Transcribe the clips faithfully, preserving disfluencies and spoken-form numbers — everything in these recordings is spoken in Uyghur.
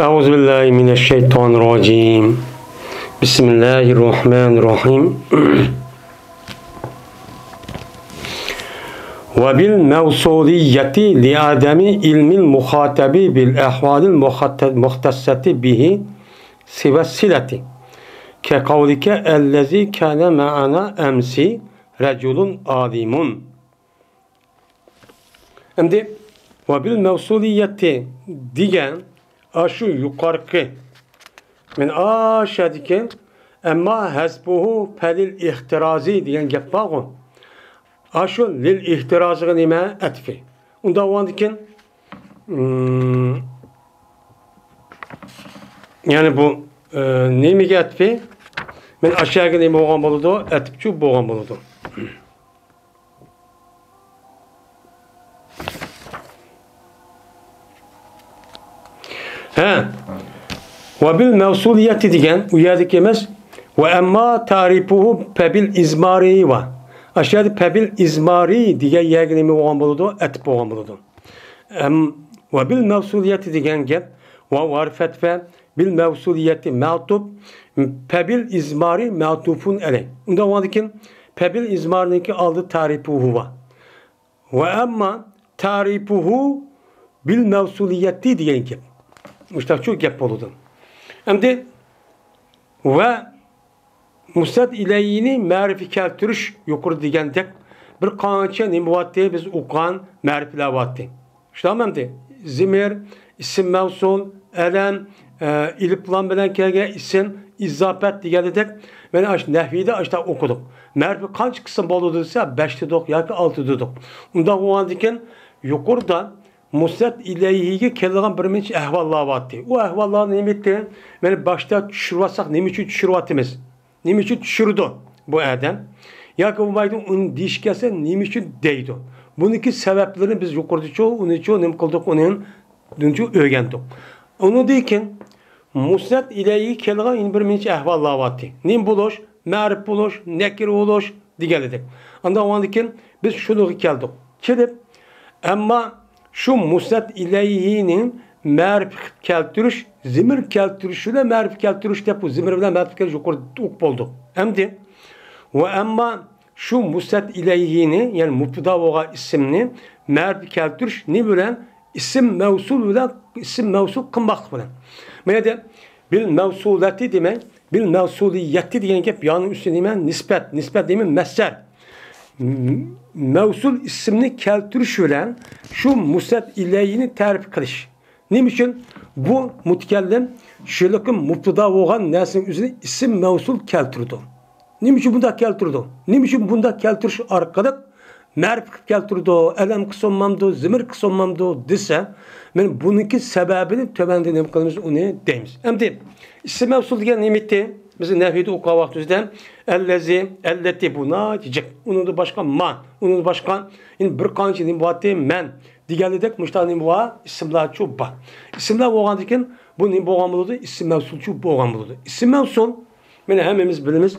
أعوذ بالله من الشيطان الرجيم. بسم الله الرحمن الرحيم. وبالموصولية لعدم علم المخاطب بالأحوال المخت-، المختصة به سوى الصلة، كقولك: الذي كان معنا أمس رجل عالم. ئەمدى ۋە بىل مەۋسۇلىيەتى دېگەن ئاشۇ يۇقارقى، مەن ئاشۇ يەردىكى، ئەمما ھەزپۇھۇ پەلىل ئېھتىرازى دېگەن گەپ بارغۇ. ئاشۇ لىل ئېھتىرازىغا نېمە ئەتپى؟ ئۇنداق بولغاندىكىن، ئىم، يەنى بۇ، ئە، نېمىگە ئەتپى؟ مەن ئاشۇ يەرگە نېمە بولغان بولىدۇ؟ ئەتپچۇ بولغان بولىدۇ. ھە. ۋە بىل مەۋسۇلىيەتى دېگەن ئۇ يەردىكى ئەمەس. ۋە ئەمما تەرىپۇھۇ پەبىل ئىزمارى ۋە. ئاشۇ يەردە پەبىل ئىزمارى دېگەن يەرگە نېمە بولغان بولىدۇ؟ ئەتپ بولغان بولىدۇ. ئەم، ۋە بىل مەۋسۇلىيەتى دېگەن گەپ ۋە ۋارفەت ۋە بىل مەۋسۇلىيەتى مەتۇپ، پەبىل ئىزمارى مەتۇپۇن ئەلەي. ئۇنداق بولغاندىكىن پەبىل ئىزمارنىڭكى ئالدى تەرىپۇھۇ ۋە. ۋە ئەمما تەرىپۇھۇ بىل مەۋسۇلىيەتى دېگەن گەپ. مۇشتاقچۇ گەپ بولىدۇ. ئەمدى ۋە مۇسنەد ئىلەيھىنى مەرىپە كەلتۈرۈش يۇقىرىدا دېگەندەك بىر قانچە نېمە بولاتتى، بىز ئوقۇغان مەرىپىلەر بولاتتى. شۇنداقمۇ ئەمدى؟ زىمىر، ئىسىم مەۋسۇل، ئەلەم، ئە، ئېلىپلام بىلەن كەلگەن ئىسىم، ئىزاپەت دېگەندەك. مانا ئاشۇ نەھۋىدە ئاشۇنداق ئوقۇدۇق. مەرىپە قانچە قىسىم بولىدۇ دېسە، بەشتە دېدۇق ياكى ئالتىدا دېدۇق. ئۇنداق بولغاندىكىن يۇقىرىدا مۇسنەد ئىلەيھىگە كېلىدىغان بىر نەچچە ئەھۋاللار بارتتى. ئۇ ئەھۋاللارنى نېمە ئىدى؟ مانا باشتا چۈشۈرۈۋاتساق، نېمە ئۈچۈن چۈشۈرۈۋاتىمىز؟ نېمە ئۈچۈن چۈشۈرىدۇ بۇ ئادەم؟ ياكى بولمايدۇ، ئۇنى دېيىش كەلسە، نېمە ئۈچۈن دەيدۇ؟ بۇنىڭكى سەۋەبلىرىنى بىز يۇقىرىدىچۇ، ئۇنىچۇ نېمە قىلدۇق، ئۇنى دۇنچۇ ئۆگەندۇق. ئۇنىڭدىن كېيىن مۇسنەد ئىلەيھىگە كېلىدىغان يەنە بىر نەچچە ئەھۋاللار بارتتى. نېمە بولۇش، مەرىپ بولۇش، نەكىر بولۇش دېگەنلىدەك. ئاندىن ئاندىن كېيىن بىز شۇنىڭغا كەلدۇق. كېلىپ، ئەمما شۇ مۇسنەد ئىلەيھىنى مەرىپە قىلىپ كەلتۈرۈش، زىمىر كەلتۈرۈش بىلەن مەرىپە كەلتۈرۈش دەپ، بۇ زىمىر بىلەن مەرىپە كەلتۈرۈش يۇقىرىدا ئوقۇپ بولدۇق. ئەمدى، ۋە ئەمما شۇ مۇسنەد ئىلەيھىنى، يەنى مۇبتىدا بولغان ئىسىمنى مەرىپە كەلتۈرۈش نېمە بىلەن؟ ئىسىم مەۋسۇل بىلەن، ئىسىم مەۋسۇل قىلماقلىق بىلەن. مانا يەردە بىل مەۋسۇلەتى دېمەي، بىل مەۋسۇلىيەتى دېگەن گەپ يانىڭ ئۈستى نېمە؟ نىسبەت. نىسبەت دېمەي، مەسدەر. م-، مەۋسۇل ئىسىمنى كەلتۈرۈش بىلەن شۇ مۇسنەد ئىلەيھىنى تەرىپ قىلىش. نېمە ئۈچۈن؟ بۇ مۇتەكەللىم شۇ مۇبتىدا بولغان نەرسىنىڭ ئۆزىنى ئىسىم مەۋسۇل كەلتۈرىدۇ. نېمە ئۈچۈن بۇنداق كەلتۈرىدۇ؟ نېمە ئۈچۈن بۇنداق كەلتۈرۈش ئارقىلىق مەرىپە قىلىپ كەلتۈرىدۇ، ئەلەم قىلسۇنمامدۇ، زىمىر قىلسۇنمامدۇ دېسە، مانا بۇنىڭكى سەۋەبىنى تۆۋەندە نېمە قىلىمىز، ئۇنى دەيمىز. ئەمدى ئىسىم مەۋسۇل دېگەن نېمە ئىدى؟ بىز نەھۋىدە ئوقۇغان ۋاقتىمىزدا ئەللەزى، ئەللەتى، بۇ ناھايىتى جىق. ئۇنىڭدىن باشقا ما، ئۇنىڭدىن باشقا يەنە بىر قانچە نېمە بارتتى؟ مەن دېگەنلىدەك مۇشۇنداق نېمە بار؟ ئىسىملارچۇ بار. ئىسىملار بولغاندىن كېيىن بۇ نېمە بولغان بولىدۇ؟ ئىسىم مەۋسۇلچۇ بولغان بولىدۇ. ئىسىم مەۋسۇل، مانا ھەممىمىز بىلىمىز،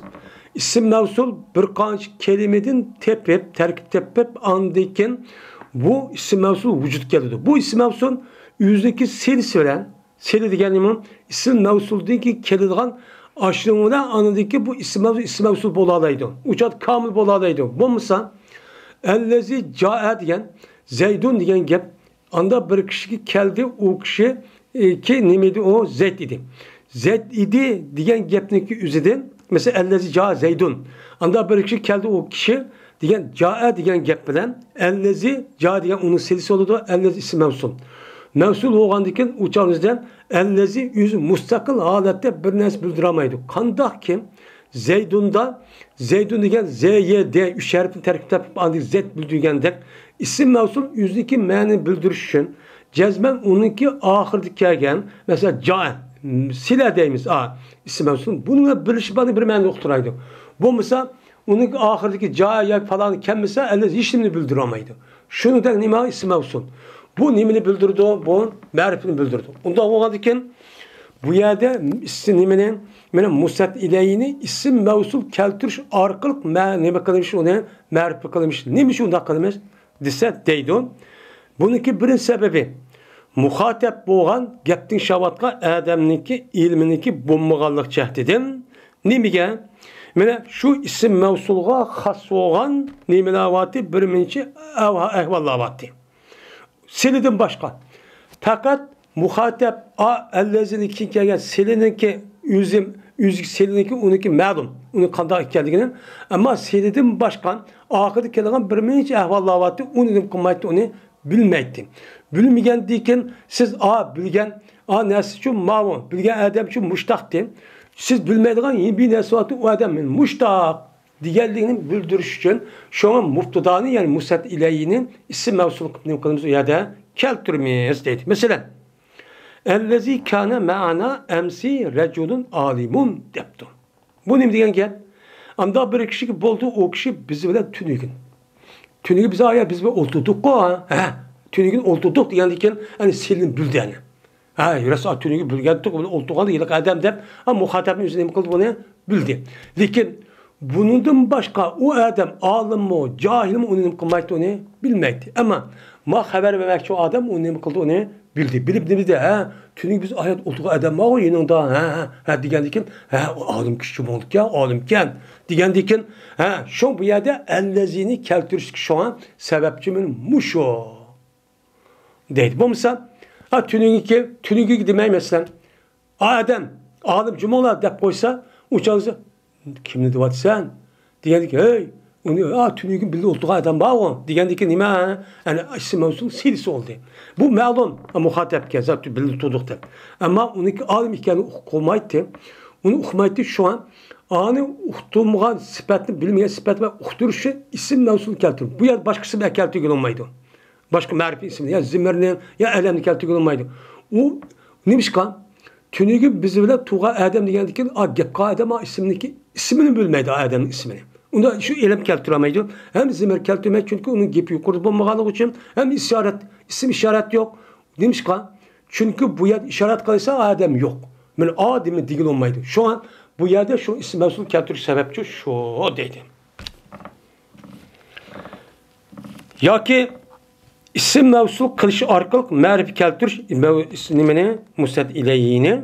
ئىسىم مەۋسۇل بىر قانچە كەلىمىدىن تېپىپ، تەركىب تېپىپ، ئاندىن كېيىن بۇ ئىسىم مەۋسۇل ۋۇجۇدقا كېلىدۇ. بۇ ئىسىم مەۋسۇل ئۆزىنىڭكى سىلىسى بىلەن، سىلە دېگەن نېمە؟ ئىسىم مەۋسۇلدىن كېيىن كېلىدىغان ئاشۇنىڭ بىلەن ئاندىن كېيىن بۇ ئىسىم مەۋسۇل، ئىسىم مەۋسۇل بولالايدۇ. ئۇ چاغدا كامىل بولالايدۇ. بولمىسا، ئەللەزى جائە دېگەن، زەيدۇن دېگەن گەپ، ئاندا بىر كىشىگە كەلدى، ئۇ كىشى، ئى، كى نېمە ئىدى؟ ئۇ زەيد ئىدى. زەيد ئىدى دېگەن گەپنىڭكى ئۆزىدىن، مەسىلەن، ئەللەزى جا زەيدۇن. ئاندا بىر كىشى كەلدى، ئۇ كىشى دېگەن جائە دېگەن گەپ بىلەن ئەللەزى جا دېگەن ئۇنىڭ سىلىسى بولىدۇ، ئەللەزى ئىسىم مەۋسۇل. مەۋسۇل بولغاندىن كېيىن ئۇ چاغنىڭ ئۆزىدە ئەللەزى ئۆزى مۇستەقىل ھالەتتە بىر نەرسە بىلدۈرەلمەيدۇ. قانداقكى زەيدۇندا، زەيدۇن دېگەن زە، يە، دە ئۈچ ھەرپتىن تەركىب تېپىپ، ئاندىن زەيد بىلدۈرگەندەك، ئىسىم مەۋسۇل ئۆزىنىڭكى مەنىنى بىلدۈرۈش ئۈچۈن جەزمەن ئۇنىڭكى ئاخىرىدا كەلگەن، مەسىلەن، جا، سىلە دەيمىز، ئا، ئىسىم مەۋسۇل. بۇنىڭ بىلىشى بار بىر مەنىنى ئۇقتۇرالايدۇ. بولمىسا، ئۇنىڭ ئاخىرىدىكى جا ياكى پالان كەلمىسە، ئەللەز ھېچنېمىنى بىلدۈرەلمەيدۇ. شۇنىڭدەك نېمە ئىسىم مەۋسۇل؟ بۇ نېمىنى بىلدۈرىدۇ؟ بۇ مەرىپىنى بىلدۈرىدۇ. ئۇنداق بولغاندىكىن، بۇ يەردە ئىسىم نېمىنى؟ مانا مۇسنەد ئىلەيھىنى ئىسىم مەۋسۇل كەلتۈرۈش ئارقىلىق مە-، نېمە قىلمىش، ئۇنى مەرىپە قىلمىش. نېمە ئۈچۈن ئۇنداق قىلىمىز دېسە دەيدۇ. بۇنىڭكى بىرىنچى سەۋەبى، مۇخاتەپ بولغان، گەپ تىڭشاۋاتقان ئادەمنىڭكى ئىلمىنىڭكى بولمىغانلىق جەھىتىدىن نېمىگە؟ مانا شۇ ئىسىم مەۋسۇلغا خاس بولغان نېمىلەر بارتى؟ بىر مۇنچە ئەھۋا-، ئەھۋاللار بارتى. سىلىدىن باشقا. پەقەت مۇخاتەپ، ئا، ئەللەزىنى كېيىن كەلگەن سىلىنىڭكى ئۆزى، ئۆزى سىلىنىڭكى ئۇنىڭكى مەلۇم. ئۇنىڭ قانداق ئىكەنلىكىنى. ئەمما سىلىدىن باشقا ئارقىدا كېلىدىغان بىر مۇنچە ئەھۋاللار بارتى. ئۇنى نېمە قىلمايتتى، ئۇنى بىلمەيتتى. بىلمىگەندىكىن سىز، ئا، بىلگەن، ئا، نەرسىچۇ ماۋۇ، بىلگەن ئادەمچۇ مۇشتاقتى. سىز بىلمەيدىغان يېڭى بىر نەرسە بارتى، ئۇ ئادەم مۇشتاق دېگەنلىكىنى بىلدۈرۈش ئۈچۈن، شۇڭا مۇبتىدانى، يەنى مۇسەد ئىلەيھىنى ئىسىم مەۋسۇل قىلىپ نېمە قىلىمىز؟ ئۇ يەردە كەلتۈرىمىز دەيدۇ. مەسىلەن، ئەللەزى كانە مەئانا ئەمسى رەجۇلۇن ئالىمۇن دەپتۇ. بۇ نېمە دېگەن گەپ؟ ئانداق بىر كىشىكى بولدى، ئۇ كىشى بىز بىلەن تۈنۈگۈن. تۈنۈگۈن بىز ئايا بىز بىلەن ئولتۇردۇققۇ، ھە؟ تۈنۈگۈن ئولتۇردۇق دېگەندىن كېيىن، ئەنە سىلىنى بىلدى ئەنە. ھە، راست، تۈنۈگۈن بىلگەنتۇق، بۇنى ئولتۇرغاندا ھېلىقى ئادەم دەپ، ھە، مۇخاتەپنىڭ ئۆزى نېمە قىلدى بۇنى؟ بىلدى. لېكىن بۇنىڭدىن باشقا ئۇ ئادەم ئالىممۇ، جاھىلمۇ ئۇنى نېمە قىلمايتتى، ئۇنى بىلمەيتتى. ئەمما ما خەۋەر بەرمەكچى ئۇ ئادەم ئۇنى نېمە قىلدى، ئۇنى بىلدى. بىلىپ نېمە دېدى؟ ھە، تۈنۈگۈن بىز ئايات ئولتۇرغان ئادەم بارغۇ يېنىڭدا، ھە، ھە، ھە دېگەندىن كېيىن، ھە، ئۇ ئالىم كىشى بولىدىكەن، ئالىمكەن دېگەندىن كېيىن، ھە، شۇ بۇ يەردە ئەللەزىنى كەلتۈرۈشتىكى شۇڭا سەۋەبچى مانا مۇشۇ. دەيدۇ. بولمىسا، ھا، تۈنۈگۈنكى، تۈنۈگۈنكى دېمەي، مەسىلەن، ئادەم، ئالىم جۇمۇڭلار دەپ قويسا، ئۇ چاغدا، كىمنى دەۋاتىسەن؟ دېگەندىكىن، ھەي، ئۇنى، ئا، تۈنۈگۈن بىللە ئولتۇرغان ئادەم بارغۇ، دېگەندىكىن نېمە؟ ئەنە ئىسىم مەۋسۇل سىلىسى بولدى. بۇ مەلۇم، مۇخاتەپكە، زات بىللە تۇردۇق دەپ. ئەمما ئۇنىڭكى ئالىم ئىكەنلىكىنى ئۇقمايتتى. ئۇنى ئۇقمايتتى، شۇڭا ئانى ئۇقتۇرمىغان سۈپەتنى، بىلمىگەن سۈپەت بىلەن ئۇقتۇرۇش ئۈچۈن ئىسىم مەۋسۇل كەلتۈرۈپ، بۇ يەردە باشقا ئىسىم كەلتۈرگىلى بولمايدۇ. باشقا مەرىپە ئىسىمنى، يا زىمىرنى، يا ئەلەمنى كەلتۈرگىلى بولمايدۇ. ئۇ نېمىشقا؟ تۈنۈگۈن بىز بىلەن تۇرغان ئادەم دېگەندىكىن، ئا، گەپ قىلغان ئادەم، ئا، ئىسىمنىكى، ئىسمىنى بىلمەيدۇ، ئا، ئادەمنىڭ ئىسمىنى. ئۇندا شۇ ئىلىم كەلتۈرەلمەيدۇ. ھەم زىمىر كەلتۈرمەيدۇ، چۈنكى ئۇنىڭ گېپى يۇقىرىدا بولمىغانلىقى ئۈچۈن، ھەم ئىشارەت، ئىسىم ئىشارەت يوق. نېمىشقا؟ چۈنكى بۇ يەردە ئىشارەت قىلسا ئادەم يوق. مانا ئادەمنى دېگىلى بولمايدۇ. شۇڭا بۇ يەردە شۇ ئىسىم مەۋسۇل كەلتۈرۈش سەۋەبچۇ شۇ دەيدۇ. ياكى ئىسىم مەۋسۇل قىلىش ئارقىلىق مەرىپە كەلتۈرۈش مەۋ-، نېمىنى؟ مۇسەد ئىلەيھىنى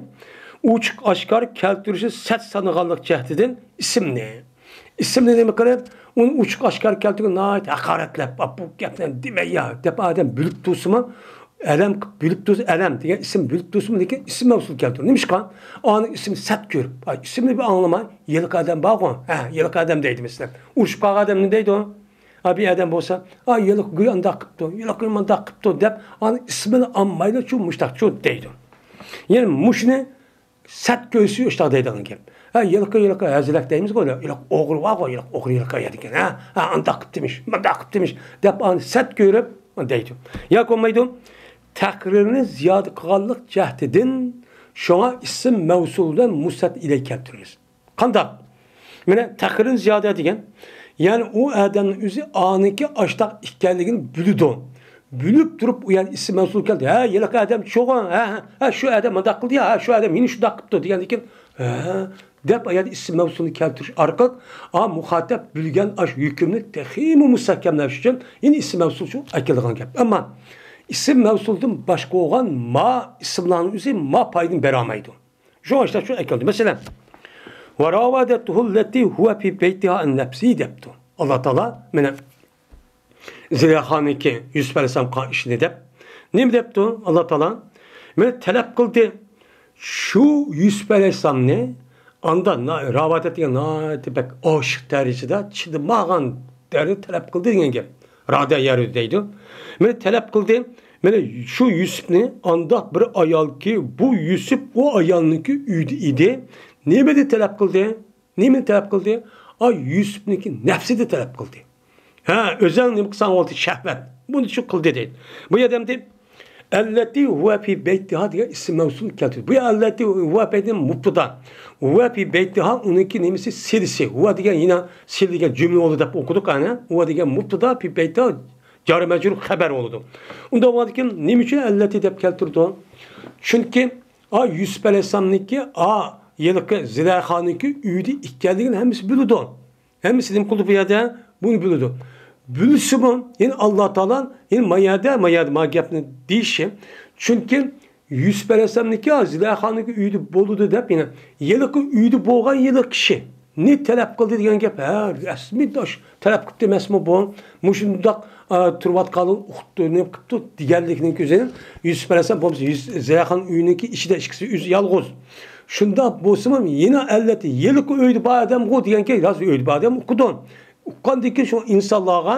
ئوچۇق ئاشكارا كەلتۈرۈشى سەت سانىغانلىق جەھىتىدىن ئىسىمنى. ئىسىمنى نېمە قىلىپ، ئۇنى ئوچۇق ئاشكارا كەلتۈرگەن ناھايىتى ھاقارەتلەپ، «ئا، بۇ گەپنى دېمەي يا» دەپ ئادەم بىلىپ تۇرسىمۇ، ئەلەم بىلىپ تۇرسا، ئەلەم دېگەن ئىسىم بىلىپ تۇرسىمۇ، لېكىن ئىسىم مەۋسۇل كەلتۈرۈپ. نېمىشقا؟ ئانىڭ ئىسمىنى سەت كۆرۈپ، ئاي، ئىسمىنى بىر ئاڭلىماي، «ھېلىقى ئادەم بارغۇ، ھە، ھېلىقى ئادەم» دەيدۇ مەسىلەن. ئۇرۇشۇپ قالغان ئادەم نېمە دەيدۇ؟ ھە، بىر ئادەم بولسا، «ئا، ھېلىقى گۇي ئانداق قىپتۇ، ھېلىقى مانداق قىپتۇ» دەپ، ئانىڭ ئىسمىنى ئاڭلىمايلا، «شۇ مۇشتاقچۇ» دەيدۇ. يەنى مۇشۇنى سەت كۆرسە شۇنداق دەيدىغان گەپ. ھە، ھېلىقى، ھېلىقى ھەزىلەك دەيمىزغۇ، ھېلىقى ئوغرى بارغۇ، ھېلىقى ئوغرى ھېلىقى دېگەن. ھە، ھە، ئانداق قىپتىمىش، مۇنداق قىپتىمىش دەپ ئانى سەت كۆرۈپ دەيدۇ. ياكى بولمايدۇ، تەقرىرنى زىيادە قىلغانلىق جەھىتىدىن شۇڭا ئىسىم مەۋسۇل بىلەن مۇسەت ئىلەي كەلتۈرىمىز. قانداق؟ مانا تەقرىرنى زىيادە دېگەن، يەنى ئۇ ئادەمنىڭ ئۆزى ئانىڭكى ئاشتاق ئىكەنلىكىنى بىلىدۇ. بىلىپ تۇرۇپ ئۇ يەردە ئىسىم مەۋسۇل كەلدى. ھە، ھېلىقى ئادەم شۇغۇ، ھە، ھە، ھە، شۇ ئادەم مۇنداق قىلدى يا، ھە، شۇ ئادەم يەنە شۇنداق قىپتۇ دېگەندىن كېيىن، ھە، دەپ ئۇ يەردە ئىسىم مەۋسۇلنى كەلتۈرۈش ئارقىلىق، ئا، مۇخاتەپ بىلگەن ئاش ھۆكۈمنى تېخىمۇ مۇستەھكەملەش ئۈچۈن يەنە ئىسىم مەۋسۇل شۇ ئەكېلىدىغان گەپ. ئەمما ئىسىم مەۋسۇلدىن باشقا بولغان ما ئىسىملارنىڭ ئۆزى ما پايدىنى بېرەلمەيدۇ. شۇ ئاشتا شۇ ئەكەلدى. مەسىلەن، «ۋە راۋادەتتۇھۇ لەتتى ھۇۋە فى بەيتىھا ئەن نەفسى» دەپتۇ. ئاللا تائالا مانا زۇلەيخانىڭكى يۈسۈپ ئەلەيھىسسالام قىلغان ئىشىنى دەپ. نېمە دەپتۇ ئاللا تائالا؟ مانا تەلەپ قىلدى. شۇ يۈسۈپ ئەلەيھىسسالامنى ئاندا نا-، راۋادەت دېگەن ناھايىتى بەك ئاشىق دەرىجىدە، چىدىمىغان دەرىجىدە تەلەپ قىلدى دېگەن گەپ. رادە يەرۇ دەيدۇ. مانا تەلەپ قىلدى. مانا شۇ يۈسۈپنى ئانداق بىر ئايالكى، بۇ يۈسۈپ ئۇ ئايالنىڭكى ئۆيىدە ئىدى. نېمىدە تەلەپ قىلدى؟ نېمىنى تەلەپ قىلدى؟ ئا، يۈسۈپنىڭكى نەپسىدە تەلەپ قىلدى. ھە، ئۆزۈڭ نېمە قىلساڭ بولدى، شەھۋەت. بۇنى شۇ قىلدى دەيدۇ. بۇ يەردە ئەمدى ئەللەتى ھۇۋە فى بەيتىھا دېگەن ئىسىم مەۋسۇل كەلتۈردى. بۇ ئەللەتى ھۇۋە فى بەيتىھا مۇبتىدا. ھۇۋە فى بەيتىھا ئۇنىڭكى نېمىسى؟ سىلىسى. ھۇۋە دېگەن يەنە سىلە دېگەن جۈملە بولدى دەپ ئوقۇدۇق ئەنە. ھۇۋە دېگەن مۇبتىدا، فى بەيتىھا جار مەجرۇر خەۋەر بولىدۇ. ئۇنداق بولغاندىكىن نېمە ئۈچۈن ئەللەتى دەپ كەلتۈردى؟ چۈنكى ئا، يۈسۈپ ئەلەيھىسسالامنىڭكى، ئا، ھېلىقى زۇلەيخانىڭكى ئۆيىدە ئىكەنلىكىنى ھەممىسى بىلىدۇ. ھەممىسى نېمە قىلدى بۇ يەردە؟ بۇنى بىلىدۇ. بىلسىمۇ، يەنە ئاللا تائالا، يەنە ما يەردە، ما يەردە، ما گەپنى دېيىشى، چۈنكى يۈسۈپ ئەلەيھىسسالامنىڭكى زۇلەيخانىڭكى ئۆيىدە بولىدۇ دەپ، يەنە ھېلىقى ئۆيدە بولغان ھېلىقى كىشىنى تەلەپ قىلدى دېگەن گەپ. ھە، رەسمىي داش تەلەپ قىپتۇ ئەمەسمۇ بۇ؟ مۇشۇنداق، ئا، تۇرۇۋاتقانلىقىنى ئۇقۇپتۇ، نېمە قىپتۇ دېگەنلىكنىڭ ئۆزى يۈسۈپ ئەلەيھىسسالام بولمىسا، يۈس-، زۇلەيخانىڭ ئۆيىنىڭكى ئىچىدە ئىككىسى ئۆزى يالغۇز. شۇنداق بولسىمۇ يەنە ئەلۋەتتە ھېلىقى ئۆيدە بار ئادەمغۇ دېگەنكى، راست ئۆيدە بار ئادەم ئۇقىدۇ. ئۇققاندىن كېيىن شۇ ئىنسانلارغا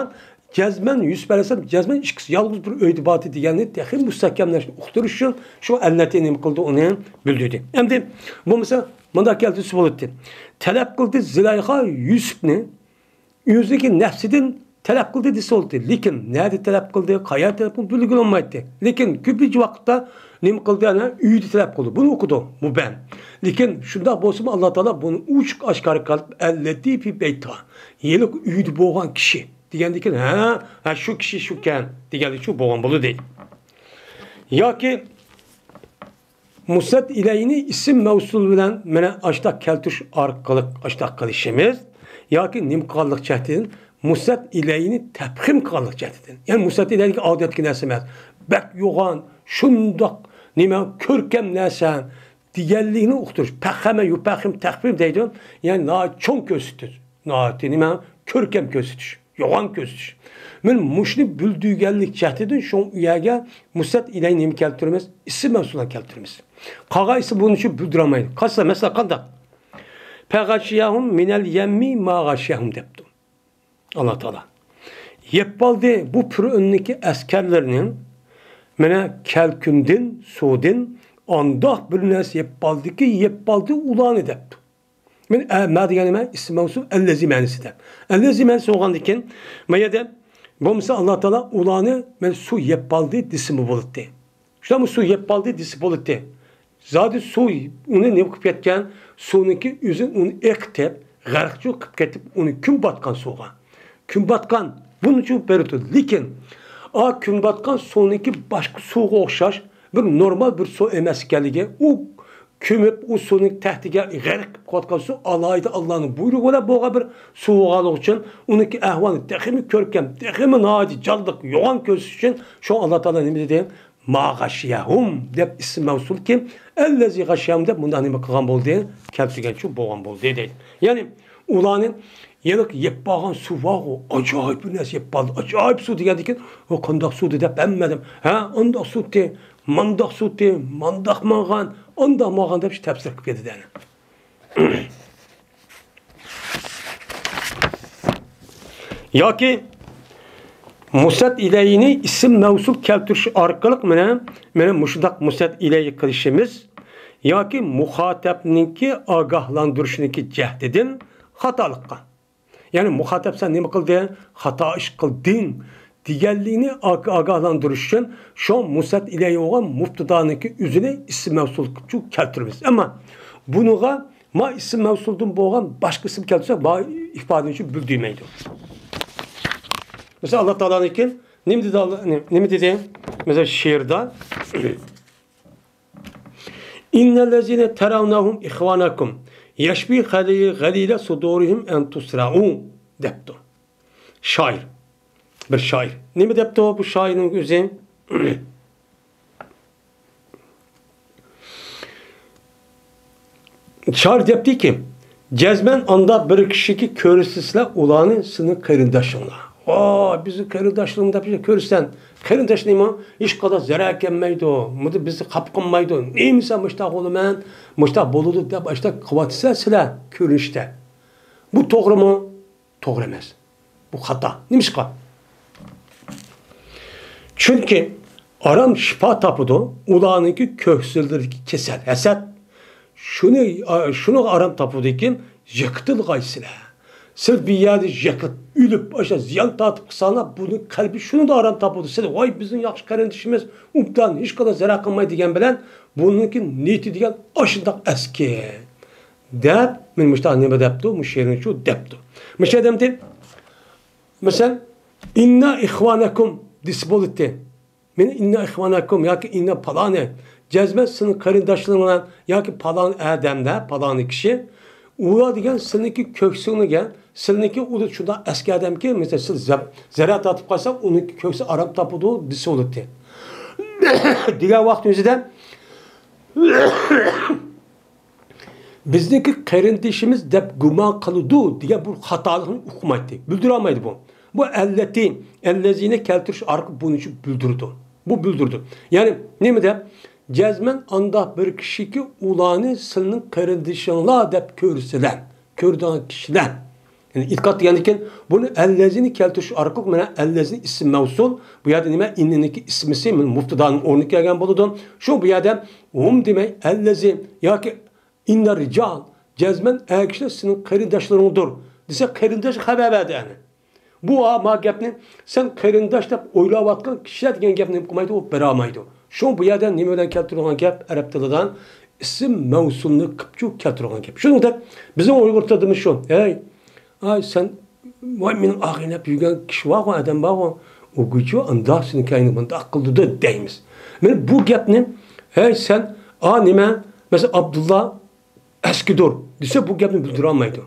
جەزمەن يۈسۈپ ئەلەيھىسسالام جەزمەن ئىككىسى يالغۇز بىر ئۆيدە باردى دېگەننى تېخى مۇستەھكەملەشنى ئۇقتۇرۇش ئۈچۈن شۇ ئەلۋەتتە نېمە قىلدى، ئۇنى بىلدۈردى. ئەمدى بولمىسا مۇنداق كەلتۈرسە بولاتتى. تەلەپ قىلدى زۇلەيخا يۈسۈپنى ئۆزىنىڭكى نەپسىدىن تەلەپ قىلدى دېسە بولاتتى. لېكىن نەدە تەلەپ قىلدى، قايەردە تەلەپ قىلدى، بىلگىلى بولمايتتى. لېكىن كۆپىنچە ۋاقىتتا نېمە قىلدى؟ ئەنە ئۆيدە تەلەپ قىلدى. بۇنى ئۇقىدۇ مۇبھەم. لېكىن شۇنداق بولسىمۇ ئاللا تائالا بۇنى ئوچۇق ئاشكارا قىلىپ، ئەللەتى فى بەيتىھا، ھېلىقى ئۆيدە بولغان كىشى دېگەندىكىن، ھە، ھە، شۇ كىشى شۇكەن دېگەنلىكچۇ بولغان بولىدۇ. ياكى مۇسنەد ئىلەينى ئىسىم مەۋسۇل بىلەن مانا ئاشتاق كەلتۈرۈش ئارقىلىق ئاشتاق قىلىشىمىز، ياكى نېمە قىلغانلىق جەھەتتىن مۇسنەد ئىلەينى تەپخىم قىلغانلىق جەھەتتىن. يەنى مۇسنەد ئىلەينىكى ئادەتتىكى نەرسە ئەمەس. بەك يوغان، شۇنداق نېمە كۆركەم نەرسە دېگەنلىكنى ئۇقتۇرۇش. پەخەمە، يۇپەخىم، تەخفىم دەيدۇ. يەنى ناھايىتى چوڭ كۆرسىتىش. ناھايىتى نېمە؟ كۆركەم كۆرسىتىش. يوغان كۆرسىتىش. مەن مۇشۇنى بىلدۈرگەنلىك جەھىتىدىن شۇ يەرگە مۇسنەد ئىلەي نېمە كەلتۈرىمىز؟ ئىسىم مەۋسۇلنى كەلتۈرىمىز. قالغان ئىسىم بۇنىڭ ئۈچۈن بىلدۈرەلمەيدۇ. قالسا، مەسىلەن، قانداق؟ فەغەشىيەھۇم مىنەل يەممى ما غەشىيەھۇم دەپتۇ ئاللا تائالا. يەپ بالدى بۇ پىرئوننىڭكى ئەسكەرلىرىنى، مانا، كەلكۈندىن، سۇدىن، ئانداق بىر نەرسە يەپ بالدىكى، يەپ بالدى ئۇلارنى دەپتۇ. مەن، ئە، ما دېگەن نېمە؟ ئىسىم مەۋسۇل ئەللەزى مەنىسىدە. ئەللەزى مەنىسى بولغاندىن كېيىن، ما يەردە بولمىسا ئاللا تائالا ئۇلارنى، مەن سۇ يەپ بالدى دېسىمۇ بولاتتى. شۇنداقمۇ سۇ يەپ بالدى دېسە بولاتتى. زادى سۇ ئۇنى نېمە قىلىپ كەتكەن؟ سۇنىڭكى ئۆزى ئۇنى ئېقىتىپ، غەرقچۇ قىلىپ كېتىپ، ئۇنى كۈن باتقان سۇغا. كۈن باتقان بۇنچە بېرىدۇ. لېكىن، ئا، كۈن باتقان سۇنىڭكى باشقا سۇغا ئوخشاش بىر نورمال بىر سۇ ئەمەس ئىكەنلىكى، ئۇ كۆمۈپ، ئۇ سۇنىڭ تەھتىگە غەرق قىلىپ قويۇۋاتقان سۇ ئالاھىدە ئاللانىڭ بۇيرۇقى بىلەن بولغان بىر سۇ بولغانلىقى ئۈچۈن، ئۇنىڭكى ئەھۋالى تېخىمۇ كۆركەم، تېخىمۇ ناھايىتى جانلىق، يوغان كۆرسىتىش ئۈچۈن شۇ ئاللا تائالا نېمە دېدى؟ ما غەشىيەھۇم دەپ ئىسىم مەۋسۇلكى، ئەللەزى غەشىيەھۇم دەپ مۇنداق نېمە قىلغان بولدى؟ كەلتۈرگەنچۇ بولغان بولدى دەيدۇ. يەنى ئۇلارنى ھېلىقى يەپ بارغان سۇ بارغۇ، ئاجايىپ بىر نەرسە يەپ باردى، ئاجايىپ سۇ دېگەندىكىن، ئۇ قانداق سۇدى دەپ ھەممە ئادەم، ھە، ئانداق سۇتى، مانداق سۇتى، مانداق ماڭغان، ئانداق ماڭغان دەپ تەپسىر قىلىپ كېتىدۇ يەنە. ياكى مۇسنەد ئىلەينى ئىسىم مەۋسۇل كەلتۈرۈش ئارقىلىق مانا، مانا مۇشۇنداق مۇسنەد ئىلەي قىلىشىمىز ياكى مۇخاتەبنىڭكى ئاگاھلاندۇرۇشىنىڭكى جەھىتىدىن خاتالىققا. يەنى مۇخاتەب سەن نېمە قىلدىڭ؟ خاتا ئىش قىلدىڭ دېگەنلىكنى ئاگ-، ئاگاھلاندۇرۇش ئۈچۈن شۇ مۇسنەد ئىلەي بولغان مۇبتىدانىڭكى ئۆزىنى ئىسىم مەۋسۇل قىلىپ كەلتۈرىمىز. ئەمما بۇنىڭغا ما ئىسىم مەۋسۇلدىن بولغان باشقا ئىسىم كەلتۈرسەك، ما ئىپادىنى ئۈچۈن بىلدۈرمەيدۇ. مەسىلەن، ئاللا تائالانىڭكى نېمە دېدى؟ ئاللا، نېمە دېدى؟ مەسىلەن، شېئىردا. ئىننەللەزىنە تەرەۋنەھۇم ئىخۋانەكۇم يەشفى غەلىلە سۇدۇرىھىم ئەن تۇسرەئۇ دەپتۇ. شائىر. بىر شائىر. نېمە دەپتۇ بۇ شائىرنىڭ ئۆزى؟ شائىر دەپتىكى، جەزمەن ئاندا بىر كىشىگە كۆرسىتىسىلەر ئۇلارنى سېنىڭ قېرىنداشلىرىڭلار. ۋاي، بىزنىڭ قېرىنداشلىرىمىز دەپ كۆرسىتىسەن. قېرىنداش نېمە؟ ھېچقانداق زەرەر كەلمەيدۇ. مۇنداق بىزنى خاپا قىلمايدۇ. نېمىسە مۇشتاق بولىمەن، مۇشتاق بولىدۇ دەپ ئاشتاق قىلىۋاتىسىلەر سىلەر كۆرۈنۈشتە. بۇ توغرىمۇ؟ توغرا ئەمەس. بۇ خاتا. نېمىشقا؟ چۈنكى ئارام شىپا تاپىدۇ، ئۇلارنىڭكى كۆكسىلىرىدىكى كېسەل، ھەسەت. شۇنى، شۇنىڭغا ئارام تاپىدىكىن، يىقىتىلغايسىلەر. سىز بىر يەردە يىقىلىپ، ئۆلۈپ، ئاشۇ زىيان تارتىپ قالساڭلار، بۇنىڭ قەلبى شۇنىڭدا ئارام تاپىدۇ. سىز، ۋاي، بىزنىڭ ياخشى قېرىندىشىمىز، ئوبدان، ھېچقانداق زەرەر قىلماي دېگەن بىلەن، بۇنىڭكى نىيىتى دېگەن ئاشۇنداق ئەسكى. دەپ، مەن مۇشۇنداق نېمە دەپتۇ، مۇشۇ شېئىرنىچۇ دەپتۇ. مۇشۇ ئادەمدىن، مەسىلەن، ئىننا ئىخۋانەكۇم دېسە بولىدۇ. مېنى ئىننا ئىخۋانەكۇم ياكى ئىننا پالانى، جەزمەن سېنىڭ قېرىنداشلىرىڭ بىلەن ياكى پالان ئادەمدە، پالانى كىشى، ئۇلار دېگەن سېنىڭكى كۆكسۈڭگە، سېنىڭكى ئۇ شۇنداق ئەسكى ئادەمكى، مەسىلەن، سىز زە-، زەرەر تارتىپ قالساڭ، ئۇنىڭكى كۆكسى ئارام تاپىدۇ دېسە بولىدۇ. دېگەن ۋاقىتنىڭ ئۆزىدە بىزنىڭكى قېرىندىشىمىز دەپ گۇمان قىلىدۇ دېگەن بۇ خاتالىقنى ئۇقمايتتى، بىلدۈرەلمەيدۇ بۇ. بۇ ئەللەتى، ئەللەزىنى كەلتۈرۈش ئارقىلىق بۇنى شۇ بىلدۈرىدۇ. بۇ بىلدۈرىدۇ. يەنى نېمە دەپ؟ جەزمەن ئانداق بىر كىشىكى ئۇلارنى سىلىنىڭ قېرىندىشىڭلار دەپ كۆرسىلەر، كۆرىدىغان كىشىلەر. يەنى ئېتىقاد دېگەندىن كېيىن بۇنى ئەللەزىنى كەلتۈرۈش ئارقىلىق مانا ئەللەزى ئىسىم مەۋسۇل، بۇ يەردە نېمە؟ ئىننىنىڭكى ئىسمىسى، مانا مۇبتىدانىڭ ئورنىغا كەلگەن بولىدۇ. شۇ بۇ يەردە ھۇم دېمەي، ئەللەزى ياكى ئىننە رىجال، جەزمەن ئەر كىشىلەر سېنىڭ قېرىنداشلىرىڭدۇر دېسە، قېرىنداشقا خەۋەر بەردى ئەنە. بۇ ھا، ما گەپنى سەن قېرىنداش دەپ ئويلاۋاتقان كىشىلەر دېگەن گەپنى نېمە قىلمايدۇ، ئۇ بېرەلمەيدۇ. شۇڭا بۇ يەردە نېمە بىلەن كەلتۈرۈلگەن گەپ؟ ئەرەب تىلىدا ئىسىم مەۋسۇلنى قىپچۇ كەلتۈرگەن گەپ. شۇنىڭدەك بىزنىڭ ئۇيغۇر تىلىدىمۇ شۇ. ھەي، ئاي سەن، ۋاي مېنىڭ ئاغىنەپ يۈرگەن كىشى بارغۇ، ئادەم بارغۇ، ئۇ گۇچۇ ئانداق سېنى كەينى مۇنداق قىلدى دەيمىز. مانا بۇ گەپنى، ھەي سەن، ئا نېمە، مەسىلەن ئابدۇللا ئەسكىدۇر دېسە بۇ گەپنى بىلدۈرەلمەيدۇ.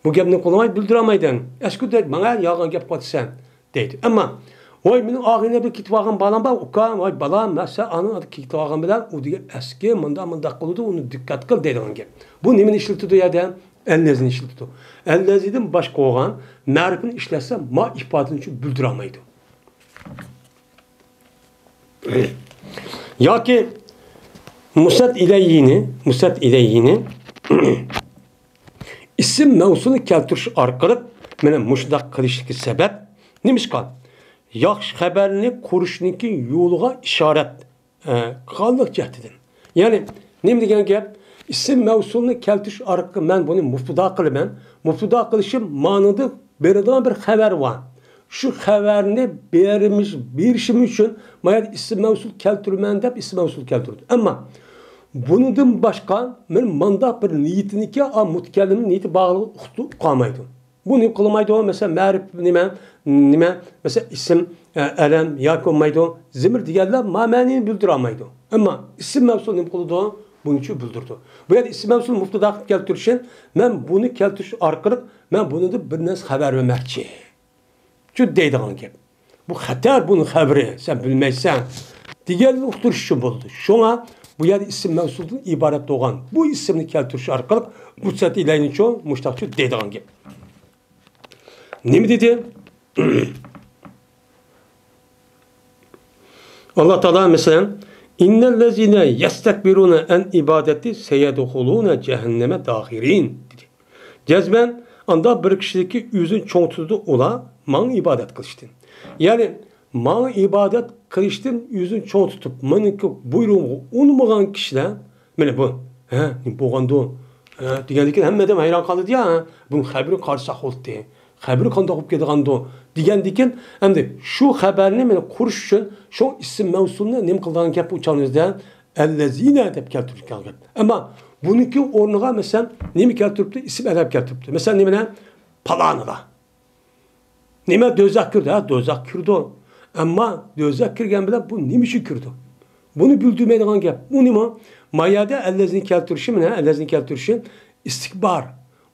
بۇ گەپنى قولىماي بىلدۈرەلمەيدۇ. ئەسكى دەيدۇ، ماڭا يالغان گەپ قىلىۋاتىسەن دەيدۇ. ئەمما، ۋاي مېنىڭ ئاغىنە بىر كېتىۋالغان بالام بار، ئۇكام، ۋاي بالام، مەن سەن ئانىڭ كېتىۋالغان بىلەن ئۇ دېگەن ئەسكى مۇنداق مۇنداق قىلىدۇ، ئۇنى دىققەت قىل دەيدىغان گەپ. بۇ نېمىنى ئىشلىتىدۇ يەردە؟ ئەللەزىنى ئىشلىتىدۇ. ئەللەزىدىن باشقا بولغان مەرىپىنى ئىشلەتسە ما ئىپادىنى بىلدۈرەلمەيدۇ. ياكى مۇسەت ئىلەيھىنى، مۇسەت ئىلەيھىنى ئىسىم مەۋسۇلنى كەلتۈرۈش ئارقىلىق مانا مۇشۇنداق قىلىشتىكى سەۋەب نېمىشقا؟ ياخشى خەۋەرنى قۇرۇشنىڭكى يولىغا ئىشارەت، ئە، قىلغانلىق جەھىتىدىن. يەنى نېمە دېگەن گەپ؟ ئىسىم مەۋسۇلنى كەلتۈرۈش ئارقىلىق مەن بۇنى مۇبتىدا قىلىمەن. مۇبتىدا قىلىشىم مانىڭدا بېرىدىغان بىر خەۋەر بار. شۇ خەۋەرنى بېرىمىش-، بېرىشىم ئۈچۈن مايا ئىسىم مەۋسۇل كەلتۈرىمەن دەپ ئىسىم مەۋسۇل كەلتۈردى. ئەمما بۇنىڭدىن باشقا مەن مانداق بىر نىيىتىنىكى، ئا، مۇتەكەللىمنىڭ نىيىتى بارلىقىنى ئۇقتۇ-، ئۇقالمايدۇ. بۇ نېمە قىلمايدۇ؟ مەسىلەن، مەرىپ نېمە، نېمە، مەسىلەن، ئىسىم، ئە، ئەلەم ياكى بولمايدۇ، زىمىر دېگەنلەر ما مەنىنى بىلدۈرەلمەيدۇ. ئەمما ئىسىم مەۋسۇل نېمە قىلىدۇ؟ بۇنى شۇ بىلدۈرىدۇ. بۇ يەردە ئىسىم مەۋسۇل مۇبتىدا قىلىپ كەلتۈرۈشى، مەن بۇنى كەلتۈرۈش ئارقىلىق مەن بۇنىڭدىن بىر نەرسە خەۋەر بەرمەكچى. شۇ دەيدىغان گەپ. بۇ خەتەر، بۇنىڭ خەۋىرى، سەن بىلمەيسەن دېگەننى ئۇقتۇرۇش ئۈچۈن بولىدۇ. شۇڭا بۇ يەردە ئىسىم مەۋسۇلدىن ئىبارەت بولغان بۇ ئىسىمنى كەلتۈرۈش ئارقىلىق مۇسەت ئىلەينىچۇ مۇشتاقچۇ دەيدىغان گەپ. نېمە دېدى؟ ئاللا تائالا مەسىلەن، ئىننەللەزىنە يەستەكبىرۇنە ئەن ئىبادەتى سەيەدخۇلۇنە جەھەننەمە داخىرىن دېدى. جەزمەن ئاندا بىر كىشىدىكى ئۆزىنى چوڭ تۇتىدۇ ئۇلار ماڭا ئىبادەت قىلىشتىن. يەنى ماڭا ئىبادەت قىلىشتىن ئۆزىنى چوڭ تۇتۇپ، مېنىڭكى بۇيرۇقۇمغا ئۇنىمىغان كىشىلەر، مانا بۇ، ھە، نېمە بولغاندۇ؟ ھە، دېگەندىن كېيىن ھەممە ئادەم ھەيران قالىدۇ يا، ھە، بۇنىڭ خەۋىرى قارىساق بولدى. خەۋىرى قانداق بولۇپ كېتىدىغاندۇ؟ دېگەندىن كېيىن، ئەمدى شۇ خەۋەرنى مانا قۇرۇش ئۈچۈن شۇ ئىسىم مەۋسۇلنى نېمە قىلىدىغان گەپ ئۇ چاغنىڭىزدا؟ ئەللەزىنە دەپ كەلتۈرۈلگەن گەپ. ئەمما بۇنىڭكى ئورنىغا، مەسىلەن، نېمە كەلتۈرۈپتۇ؟ ئىسىم ئەلەم كەلتۈرۈپتۇ. مەسىلەن، نېمىنى؟ پالانىلا. نېمە، دوزاخ كىردى؟ ھە، دوزاخ كىردى. ئەمما دوزاخ كىرگەن بىلەن بۇ نېمە ئۈچۈن كىردى؟ بۇنى بىلدۈرمەيدىغان گەپ. ئۇ نېمە؟ ما يەردە ئەللەزنى كەلتۈرۈشى، مانا ئەللەزنى كەلتۈرۈشى ئىستىكبار.